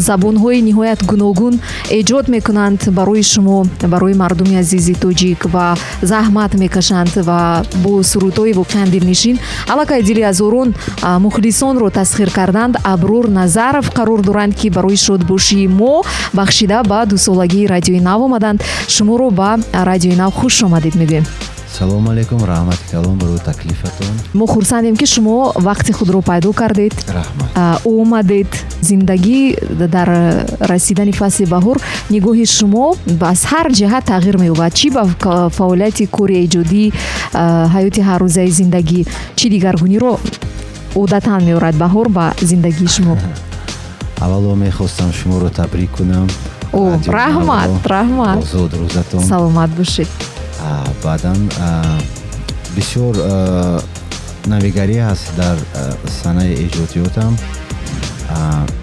[SPEAKER 3] забонҳои ниҳоят гуногун эҷод мекунанд барои шумо, барои мардуми азизи тоҷик ва заҳмат мекашанд ва бо сурудҳои воқеан дилнишин аллакай дили ҳазорон мухлисонро тасхир карданд. Аброр Назаров қарор доранд, ки барои шодбошии мо бахшида ба дусолагии Радиои Нав омаданд. Шуморо ба Радиои Нав хуш омадед мегӯем.
[SPEAKER 19] Салому алейкум, раҳмати калон барои таклифатон.
[SPEAKER 3] Мо хурсандем, ки шумо вақти худро пайдо кардед.
[SPEAKER 19] Раҳмат.
[SPEAKER 3] Омадед. Зиндагӣ дар расидани фасли баҳор нигоҳи шумо аз ҳар ҷиҳат тағйир меёбад, чӣ ба фаъолияти кори эҷодӣ, ҳаёти ҳаррӯзаи зиндагӣ, чӣ дигаргуниро одатан меорад баҳор ба зиндагии шумо?
[SPEAKER 19] Аввало мехостам шуморо табрик кунам.
[SPEAKER 3] О,
[SPEAKER 19] Радиои
[SPEAKER 3] раҳмат,
[SPEAKER 19] Навро
[SPEAKER 3] раҳмат.
[SPEAKER 19] бо зодрӯзатон.
[SPEAKER 3] Саломат бошед.
[SPEAKER 19] Баъдан бисёр навигарӣ ҳаст дар санаи эҷодиётам.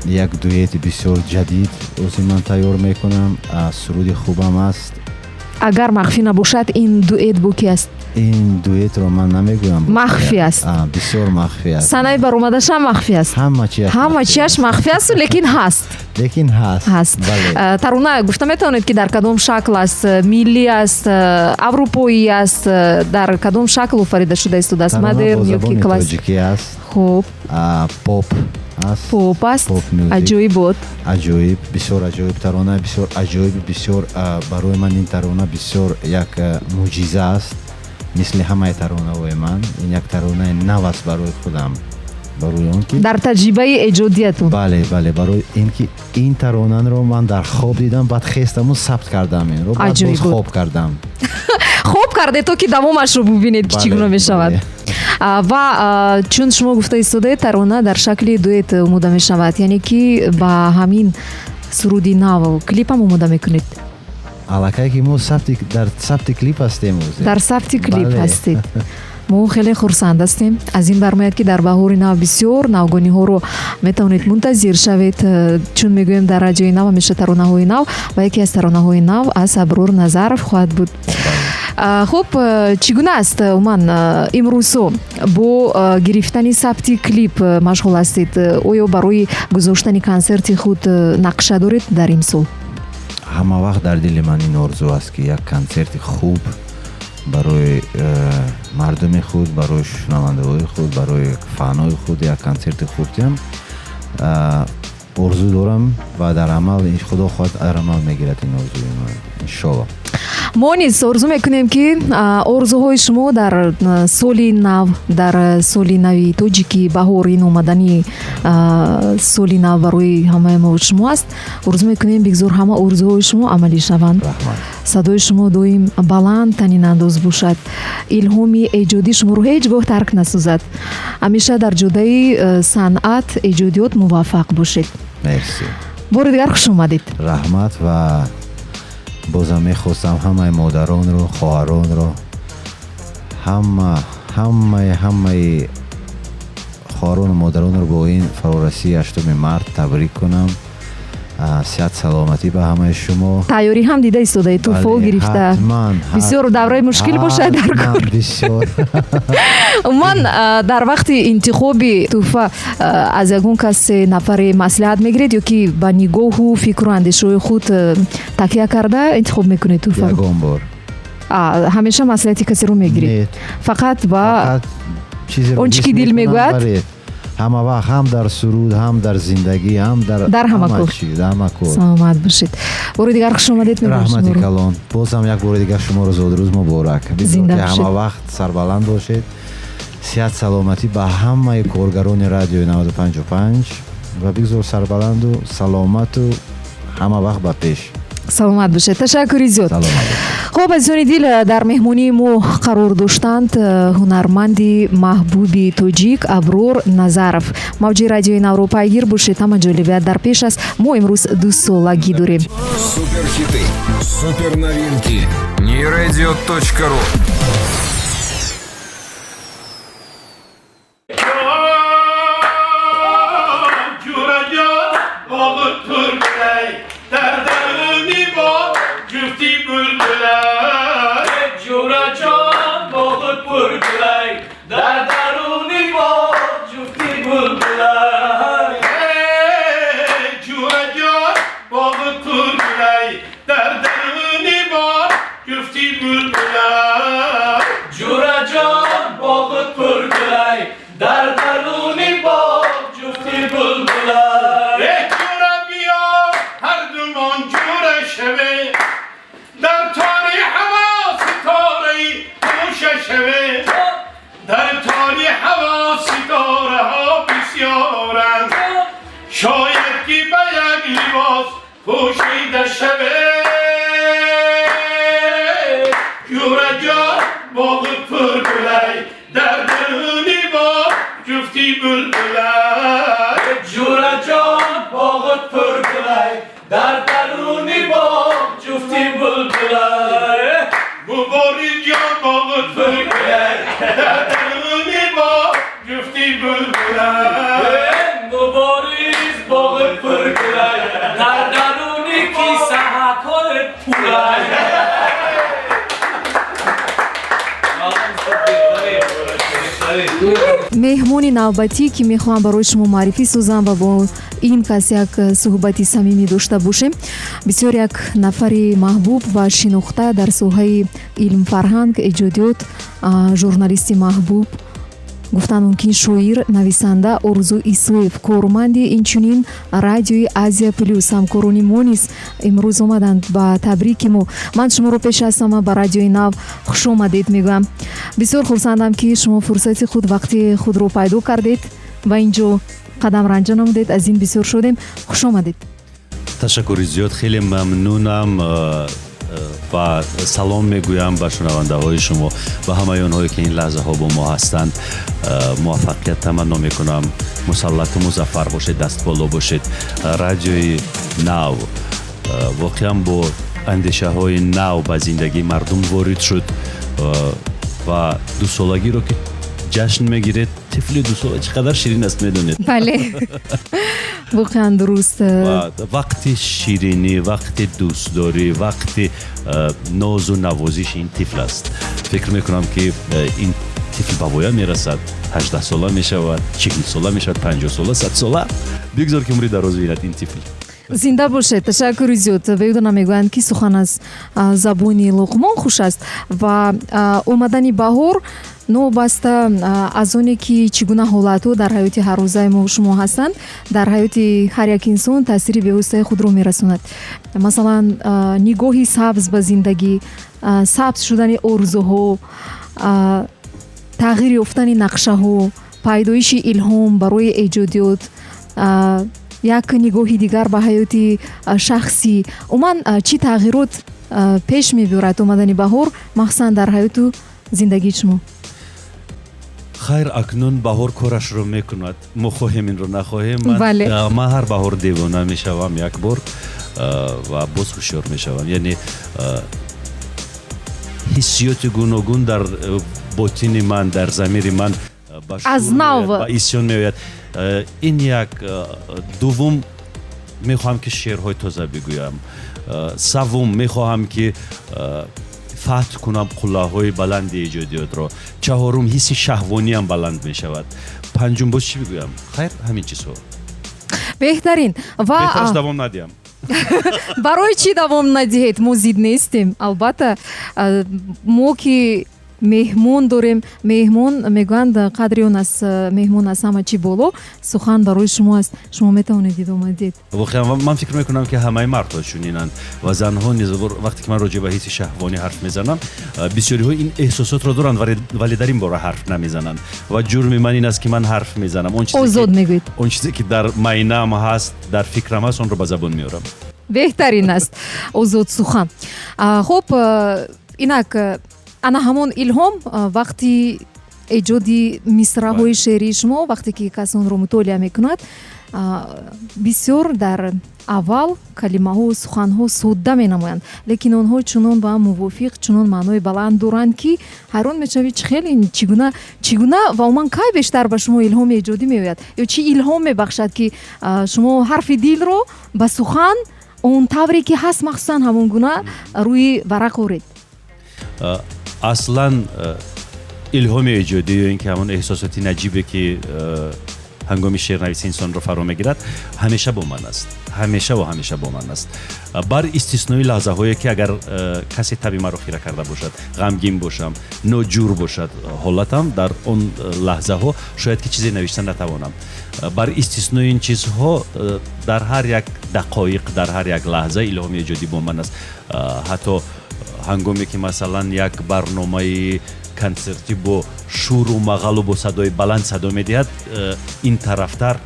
[SPEAKER 19] Як дуэти бисёр ҷадид ози ман тайёр мекунам. Суруди хубам аст.
[SPEAKER 3] Агар махфӣ набошад, ин дуэт бо ки аст?
[SPEAKER 19] Ин дуэтро ман намегӯям.
[SPEAKER 3] Махфӣ аст.
[SPEAKER 19] Бисёр махфӣ аст.
[SPEAKER 3] Санаи баромадашам махфӣ аст.
[SPEAKER 19] Ҳама чиаш.
[SPEAKER 3] Ҳама чиаш махфӣ асту, лекин ҳаст.
[SPEAKER 19] Лекин ҳаст.
[SPEAKER 3] Ҳаст.
[SPEAKER 19] Бале.
[SPEAKER 3] Тарона гуфта метавонед, ки дар кадом шакл аст? Миллӣ аст, аврупоӣ аст, дар кадом шакл офарида шуда истодааст?
[SPEAKER 19] Тарона бо
[SPEAKER 3] Модерн ё ки
[SPEAKER 19] забони
[SPEAKER 3] классик?
[SPEAKER 19] тоҷикӣ аст.
[SPEAKER 3] Хуб.
[SPEAKER 19] Поп аст.
[SPEAKER 3] Поп аст.
[SPEAKER 19] Поп мюзик.
[SPEAKER 3] Аҷоибот.
[SPEAKER 19] Аҷоиб, бисёр аҷоиб тарона, бисёр аҷоиб, бисёр, барои ман ин тарона бисёр як мӯъҷиза аст. Мисли ҳамаи таронаҳои ман, ин як таронаи нав аст барои худам, барои он ки
[SPEAKER 3] дар таҷрибаи эҷодиятон.
[SPEAKER 19] Бале, бале, барои ин ки ин таронаро ман дар хоб дидам, баъд хестаму сабт кардам инро, баъд боз
[SPEAKER 3] Аҷоиб буд.
[SPEAKER 19] хоб кардам.
[SPEAKER 3] Хоб карде, то ки давомашро бубинед, ки чӣ гуна мешавад. Ва чун шумо гуфта истодаед, тарона дар шакли дуэт омода мешавад, яъне ки ба ҳамин суруди нав клипам омода мекунед?
[SPEAKER 19] Аллакай ки мо дар сабти клип ҳастем ҳозир.
[SPEAKER 3] Дар сабти клип
[SPEAKER 19] Бале.
[SPEAKER 3] ҳастед. Мо хеле хурсанд ҳастем. Аз ин бармеояд, ки дар баҳори нав бисёр навгониҳоро метавонед мунтазир шавед, чун мегӯем, дар радиои нав ҳамеша таронаҳои нав, ва яке аз таронаҳои нав аз Аброр Назаров хоҳад буд. Хуб, чӣ гуна аст умуман, имрӯзҳо бо гирифтани сабти клип машғул ҳастед? Оё барои гузоштани консерти худ нақша доред дар имсол?
[SPEAKER 19] Ҳама вақт дар дили ман ин орзу аст, ки як консерти хуб барои мардуми худ, барои шунавандаҳои худ, барои фанои худ як консерти хуб диҳам. Орзу дорам ва дар амал, худо хоҳад, дар амал мегирад ин орзуи ман, иншолло.
[SPEAKER 3] Мо низ орзу мекунем, ки орзуҳои шумо дар соли нав, дар соли нави тоҷикӣ, баҳор, ин омадани соли нав барои ҳамаи мо шумо аст, орзу мекунем, бигзор ҳама орзуҳои шумо амалӣ шаванд, садои шумо доим баланд танинандоз бошад, илҳоми эҷодӣ шуморо ҳеҷ гоҳ тарк насозад, ҳамеша дар ҷодаи санъат, эҷодиёт муваффақ бошед.
[SPEAKER 19] Мерси.
[SPEAKER 3] Бори дигар хуш омадед.
[SPEAKER 19] Раҳмат. Ва бозам мехостам ҳамаи модаронро, хоҳаронро, ҳама, ҳамаи, ҳамаи хоҳарону модаронро бо ин фарорасии 8 март табрик кунам. Сиҳат, саломатӣ ба ҳамаи шумо.
[SPEAKER 3] Тайёрӣ ҳам дида истодаед, тӯҳфао
[SPEAKER 19] Бале,
[SPEAKER 3] гирифта.
[SPEAKER 19] Ҳатман,
[SPEAKER 3] бисёр давраи мушкил бошад дар
[SPEAKER 19] ҳатман,
[SPEAKER 3] кор.
[SPEAKER 19] Бисёр.
[SPEAKER 3] Умуман, дар вақти интихоби тӯҳфа аз ягон касе, нафаре маслиҳат мегиред ё ки ба нигоҳу фикру андешаҳои худ такя карда интихоб мекунед тӯҳфаро?
[SPEAKER 19] Ягон бор.
[SPEAKER 3] Ҳамеша маслиҳати касеро мегиред?
[SPEAKER 19] Не.
[SPEAKER 3] Фақат ба
[SPEAKER 19] Фақат чизеро
[SPEAKER 3] он чӣ ки
[SPEAKER 19] ҳис
[SPEAKER 3] дил
[SPEAKER 19] мекунам,
[SPEAKER 3] мегӯяд?
[SPEAKER 19] Бале. Ҳама вақт, ҳам дар суруд, ҳам дар зиндагӣ, ҳам дар
[SPEAKER 3] дар ҳама
[SPEAKER 19] ҳама
[SPEAKER 3] кор.
[SPEAKER 19] чиз, дар ҳама кор.
[SPEAKER 3] Саломат бошед. Бори дигар хуш омадед мегӯям
[SPEAKER 19] Раҳмати
[SPEAKER 3] шуморо.
[SPEAKER 19] калон. Бозам як бори дигар шуморо зодрӯз муборак. Бигзор,
[SPEAKER 3] Зинда
[SPEAKER 19] ки
[SPEAKER 3] бошед.
[SPEAKER 19] ҳама вақт сарбаланд бошед. Сиҳат, саломатӣ ба ҳамаи коргарони радиои 95,5 ва бигзор сарбаланду саломату ҳама вақт ба пеш.
[SPEAKER 3] Саломат бошед, ташаккури зиёд. Хуб, азизони дил, дар меҳмонии мо қарор доштанд ҳунарманди маҳбуби тоҷик Аброр Назаров. Мавҷи радиои Навро пайгир бошед, ҳама ҷолибият дар пеш аст. Мо имрӯз дусолагӣ дорем.
[SPEAKER 2] Суперхиты, суперновинки. Нейрадио.ру.
[SPEAKER 3] Меҳмони навбатӣ, ки мехоҳам барои шумо муаррифӣ созам ва бо ин кас як суҳбати самимӣ дошта бошем, бисёр як нафари маҳбуб ва шинохта дар соҳаи илм, фарҳанг, эҷодиёт, журналисти маҳбуб, гуфтан мумкин, шоир, нависанда Орзу Исоев, корманди инчунин радиои Азия Плюс. Ҳамкорони мо низ имрӯз омаданд ба табрики мо. Ман шуморо пеш аз ҳама ба Радиои Нав хушомадед мегӯям. Бисёр хурсандам, ки шумо фурсати худ, вақти худро пайдо кардед ва ин ҷо қадам ранҷа намудед. Аз ин бисёр шодем. Хушомадед.
[SPEAKER 20] Ташаккури зиёд, хеле мамнунам ва салом мегӯям ба шунавандаҳои шумо ва ҳамаи онҳое, ки ин лаҳзаҳо бо мо ҳастанд. Муваффақият таманно мекунам, мусаллату музаффар бошед, дастболо бошед. Радиои Нав воқеан бо андешаҳои нав ба зиндагии мардум ворид шуд ва дусолагиро ки ҷашн мегиред, тифли дусола чӣ қадар ширин аст, медонед.
[SPEAKER 3] Бале, воқеан дуруст.
[SPEAKER 20] Вақти ширинӣ, вақти дӯстдорӣ, вақти нозу навозиши ин тифл аст. Фикр мекунам, ки ин тифл ба воя мерасад, 18сола мешавад, 40сола мешавад, 50сола, 100сола. Бигзор, ки умри дароз бинад ин тифл.
[SPEAKER 3] Зинда бошед, ташаккури зиёд. Беҳуда мегӯянд, ки сухан аз забони Луқмон хуш аст. Ва омадани баҳор, новобаста аз оне ки чӣ гуна ҳолатҳо дар ҳаёти ҳаррӯзаи мо шумо ҳастанд, дар ҳаёти ҳар як инсон таъсири бевоситаи худро мерасонад. Масалан, нигоҳи сабз ба зиндагӣ, сабз шудани орзуҳо, тағйир ёфтани нақшаҳо, пайдоиши илҳом барои эҷодиёт, як нигоҳи дигар ба ҳаёти шахсӣ. Умуман, чӣ тағйирот пеш мебиёрад омадани баҳор, махсусан дар ҳаёту зиндагии шумо?
[SPEAKER 20] Хайр, акнун баҳор корашро мекунад, мо хоҳем инро, нахоҳем. Ман ҳар баҳор девона мешавам як бор ва боз ҳушёр мешавам. Яъне ҳиссиёти гуногун дар ботини ман, дар замири ман
[SPEAKER 3] аз нав
[SPEAKER 20] ба исён меояд. Ин як. Дуввум, мехоҳам, ки шеърҳои тоза бигӯям. Саввум, мехоҳам, ки фатҳ кунам қуллаҳои баланди эҷодиётро. Чаҳорум, ҳисси шаҳвониам баланд мешавад. Панҷум, боз чӣ бигӯям? Хайр, ҳамин чизҳо.
[SPEAKER 3] Беҳтарин ва
[SPEAKER 20] беҳтараш давом надиҳам.
[SPEAKER 3] Барои чӣ давом надиҳед? Мо зид нестем, албатта. Мо ки меҳмон дорем, меҳмон, мегӯянд, қадри он аз меҳмон аз ҳама чӣ боло. Сухан барои шумо аст, шумо метавонед идома диҳед.
[SPEAKER 20] Воқеан, ман фикр мекунам, ки ҳамаи мардҳо чунинанд ва занҳо низ. Вақте ки ман роҷеъ ба ҳисси шаҳвонӣ ҳарф мезанам, бисёриҳо ин эҳсосотро доранд, вале дар ин бора ҳарф намезананд ва ҷурми ман ин аст, ки ман ҳарф мезанам.
[SPEAKER 3] Озод мегӯед.
[SPEAKER 20] Он чизе ки дар майнаам ҳаст, дар фикрам ҳаст, онро ба забон меорам.
[SPEAKER 3] Беҳтарин аст озод сухан. Хуб, инак ана ҳамон илҳом вақти эҷоди мисраҳои шеърии шумо, вақте ки кас онро мутолиа мекунад, бисёр дар аввал калимаҳо, суханҳо содда менамоянд, лекин онҳо чунон ба ҳам мувофиқ, чунон маънои баланд доранд, ки ҳайрон мешавӣ, чӣ хел ин, чӣ гуна ва умуман кай бештар ба шумо илҳоми эҷодӣ меояд ё чӣ илҳом мебахшад, ки шумо ҳарфи дилро ба сухан он тавре ки ҳаст, махсусан ҳамон гуна рӯи варақ оред?
[SPEAKER 20] Аслан илҳоми эҷодӣ ё ин ки ҳамон эҳсосоти наҷибе, ки ҳангоми шеърнависӣ инсонро фаро мегирад, ҳамеша бо ман аст, ҳамеша ва ҳамеша бо ман аст, бар истиснои лаҳзаҳое, ки агар касе таби маро хира карда бошад, ғамгин бошам, ноҷур бошад ҳолатам, дар он лаҳзаҳо шояд ки чизе навишта натавонам. Бар истиснои ин чизҳо, дар ҳар як дақоиқ, дар ҳар як лаҳза илҳоми эҷодӣ бо ман аст. Ҳатто ҳангоме ки, масалан, як барномаи консертӣ бо шуру мағалу бо садои баланд садо медиҳад, ин тарафтар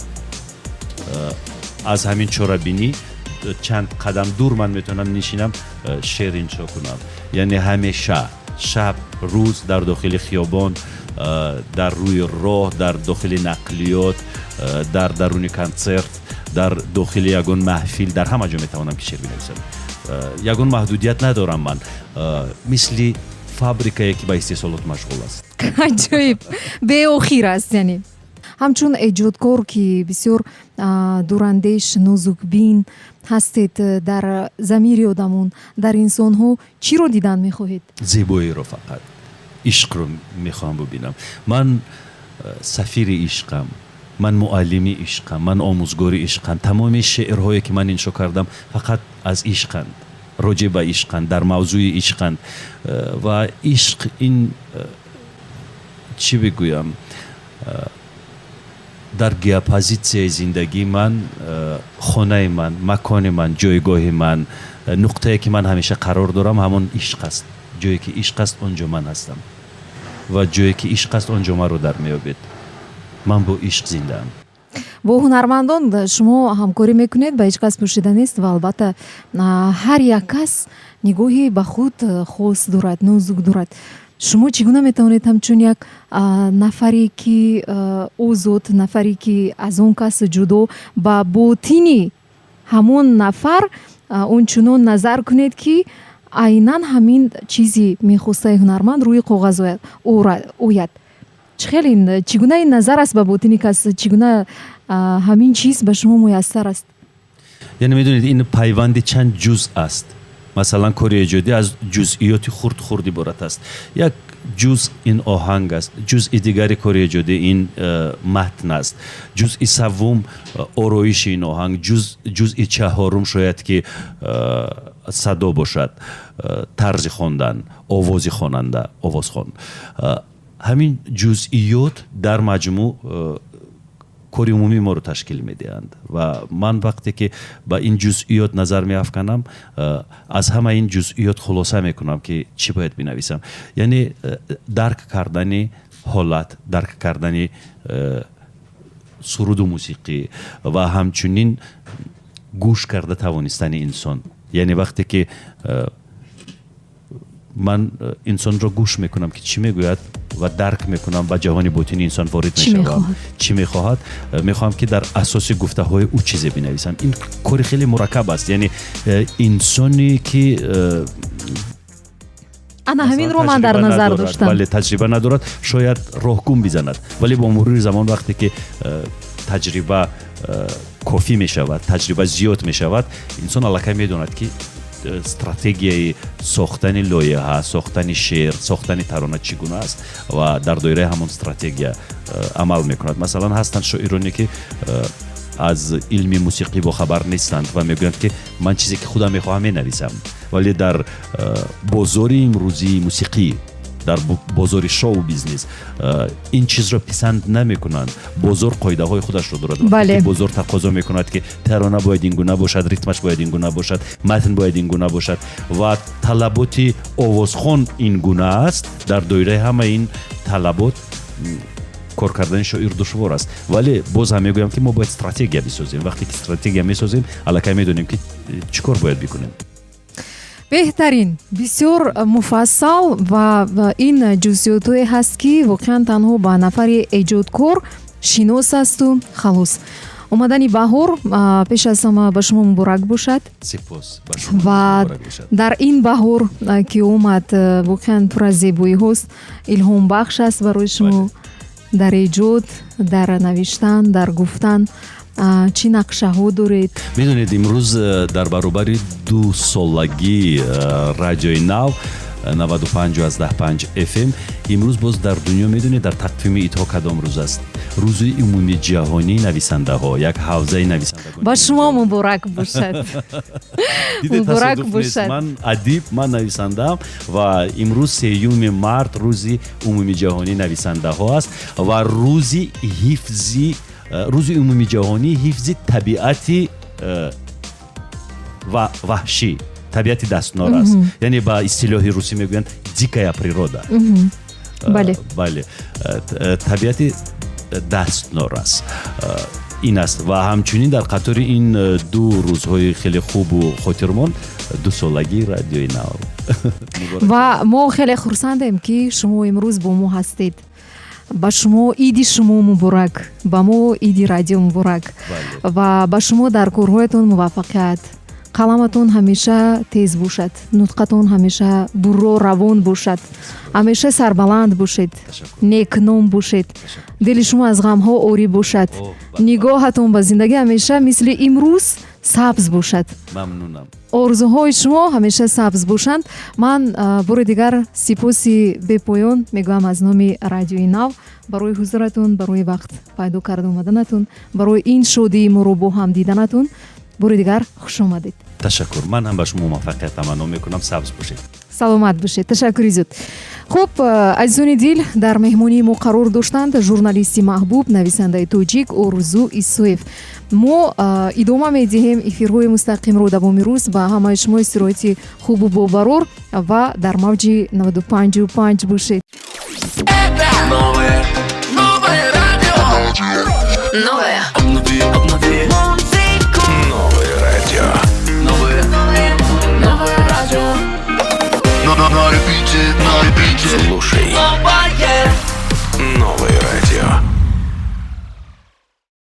[SPEAKER 20] аз ҳамин чорабинӣ чанд қадам дур ман метавонам нишинам, шеър иншо кунам. Яъне ҳамеша, шаб, рӯз, дар дохили хиёбон, дар рӯи роҳ, дар дохили нақлиёт, дар даруни консерт, дар дохили ягон маҳфил, дар ҳама ҷо метавонам ки шеър бинависам. Ягон маҳдудият надорам ман, мисли фабрикае, ки ба истеҳсолот машғул аст.
[SPEAKER 3] Аҷоиб, беохир аст. Яъне ҳамчун эҷодкор, ки бисёр дурандеш, нозукбин ҳастед, дар замири одамон, дар инсонҳо чиро дидан мехоҳед?
[SPEAKER 20] Зебоиро, фақат ишқро мехоҳам бубинам ман. Сафири ишқам, ман муаллими ишқам, ман омӯзгори ишқам. Тамоми шеърҳое ки ман иншо кардам, фақат аз ишқанд, роҷеъ ба ишқанд, дар мавзӯи ишқанд. Ва ишқ ин, чӣ бигӯям, дар геопозитсияи зиндагии ман, хонаи ман, макони ман, ҷойгоҳи ман, нуқтае ки ман ҳамеша қарор дорам, ҳамон ишқ аст. Ҷое ки ишқ аст, он ҷо ман ҳастам, ва ҷое ки ишқ аст, он ҷо маро дар меёбед. Ман бо ишқ зиндаам.
[SPEAKER 3] Бо ҳунармандон шумо ҳамкорӣ мекунед, ба ҳеҷ кас пӯшида нест, ва албатта, ҳар як кас нигоҳи ба худ хос дорад, нозук дорад. Шумо чӣ гуна метавонед ҳамчун як нафаре ки озод, нафаре ки аз он кас ҷудо, ба ботини ҳамон нафар ончунон назар кунед, ки айнан ҳамин чизи мехостаи ҳунарманд рӯи коғаз ояд? Чӣ хел ин, чӣ гуна ин назар аст ба ботини кас, чӣ гуна ҳамин чиз ба шумо муяссар аст?
[SPEAKER 20] Яъне, медонед, ин пайванди чанд ҷузъ аст. Масалан, кори эҷодӣ аз ҷузъиёти хурд хурд иборат аст. Як ҷузъ ин оҳанг аст, ҷузъи дигари кори эҷодӣ ин матн аст, ҷузъи саввум ороиши ин оҳанг, ҷузъи чаҳорум шояд ки садо бошад, тарзи хондан, овози хонанда, овозхон. Ҳамин ҷузъиёт дар маҷмӯъ кори умумии моро ташкил медиҳанд. Ва ман вақте ки ба ин ҷузъиёт назар меафканам, аз ҳама ин ҷузъиёт хулоса мекунам, ки чӣ бояд бинависам. Яъне дарк кардани ҳолат, дарк кардани суруду мусиқӣ ва ҳамчунин гӯш карда тавонистани инсон. Яъне вақте ки ман инсонро гӯш мекунам, ки чӣ мегӯяд, ва дарк мекунам, ба ҷаҳони ботини инсон ворид мешавам, чӣ мехоҳад, мехоҳам, ки дар асоси гуфтаҳои ӯ чизе бинависам. Ин кори хеле мураккаб аст. Яъне инсоне ки
[SPEAKER 3] Ана ҳаминро ман дар назар доштам.
[SPEAKER 20] Бале, таҷриба надорад, шояд роҳгум бизанад, вале бо мурури замон, вақте ки таҷриба кофӣ мешавад, таҷриба зиёд мешавад, инсон аллакай медонад, ки стратегияи сохтани лоиҳа, сохтани шеър, сохтани тарона чӣ гуна аст, ва дар доираи ҳамон стратегия амал мекунад. Масалан, ҳастанд шоироне, ки аз илми мусиқӣ бохабар нестанд ва мегӯянд, ки ман чизе ки худам мехоҳам менависам. Вале дар бозори имрӯзии мусиқӣ, дар бозори шоу бизнес ин чизро писанд намекунанд. Бозор қоидаҳои худашро дорад. Бозор тақозо мекунад, ки тарона бояд ин гуна бошад, ритмаш бояд ин гуна бошад, матн бояд ин гуна бошад ва талаботи овозхон ин гуна аст. Дар доираи ҳама ин талабот кор кардани шоир душвор аст. Вале боз ҳам мегӯям, ки мо бояд стратегия бисозем. Вақте ки стратегия месозем, аллакай медонем, ки чӣ кор бояд бикунем.
[SPEAKER 3] Беҳтарин, бисёр муфассал, ва ин ҷузъиётҳое ҳаст, ки воқеан танҳо ба нафари эҷодкор шинос асту халос. Омадани баҳор пеш аз ҳама ба шумо муборак бошад.
[SPEAKER 20] Сипос.
[SPEAKER 3] Ва дар ин баҳор, ки омад, воқеан пур аз зебоиҳост, илҳомбахш аст барои шумо дар эҷод, дар навиштан, дар гуфтан. Чӣ нақшаҳо доред?
[SPEAKER 20] Медонед, имрӯз дар баробари дусолагии Радиои Нав 95,5 FM, имрӯз боз дар дунё, медонед, дар тақвими идҳо кадом рӯз аст? Рӯзи умумии ҷаҳонии нависандаҳо, як ҳавзаи нависандагон.
[SPEAKER 3] Ба шумо муборак бошад, муборак бошад.
[SPEAKER 20] Ман адиб, ман нависандаам, ва имрӯз 3 март рӯзи умумии ҷаҳонии нависандаҳо аст ва рӯзи ҳифзи, рӯзи умумии ҷаҳонии ҳифзи табиати ва ваҳшӣ, табиати дастнор аст. Яъне ба истилоҳи русӣ мегӯянд дикая природа.
[SPEAKER 3] Бале.
[SPEAKER 20] Бале, табиати дастнор аст, ин аст. Ва ҳамчунин дар қатори ин ду рӯзҳои хеле хубу хотирмон дусолагии Радиои Нав.
[SPEAKER 3] Ва мо хеле хурсандем, ки шумо имрӯз бо мо ҳастед. Ба шумо иди шумо муборак, ба мо иди радио муборак, ва ба шумо дар корҳоятон муваффақият, қаламатон ҳамеша тез бошад, нутқатон ҳамеша бурро, равон бошад, ҳамеша сарбаланд бошед, некном бошед, дили шумо аз ғамҳо орӣ бошад, нигоҳатон ба зиндагӣ ҳамеша мисли имрӯз сабз бошад.
[SPEAKER 20] Мамнунам.
[SPEAKER 3] Орзуҳои шумо ҳамеша сабз бошанд. Ман бори дигар сипоси бепоён мегӯям аз номи Радиои Нав. Барои ҳузуратон, барои вақт пайдо карда омаданатон, барои ин шодии моро бо ҳам диданатон бори дигар хуш омадед.
[SPEAKER 20] Ташаккур, ман ҳам ба шумо муваффақият таманно мекунам. Сабз бошед.
[SPEAKER 3] Саломат бошед, ташаккури зиёд. Хуб, азизони дил, дар меҳмонии мо қарор доштанд журналисти маҳбуб, нависандаи тоҷик Орзу Исоев. Мо идома медиҳем эфирҳои мустақимро давоми рӯз. Ба ҳамаи шумо истироҳати хубу бобарор ва дар мавҷи 95,5 бошед.
[SPEAKER 1] Новое, новое радио. Новое. Обнови, обнови. Музыку.
[SPEAKER 2] Новое радио.
[SPEAKER 1] Новое, новое радио.
[SPEAKER 2] На репите.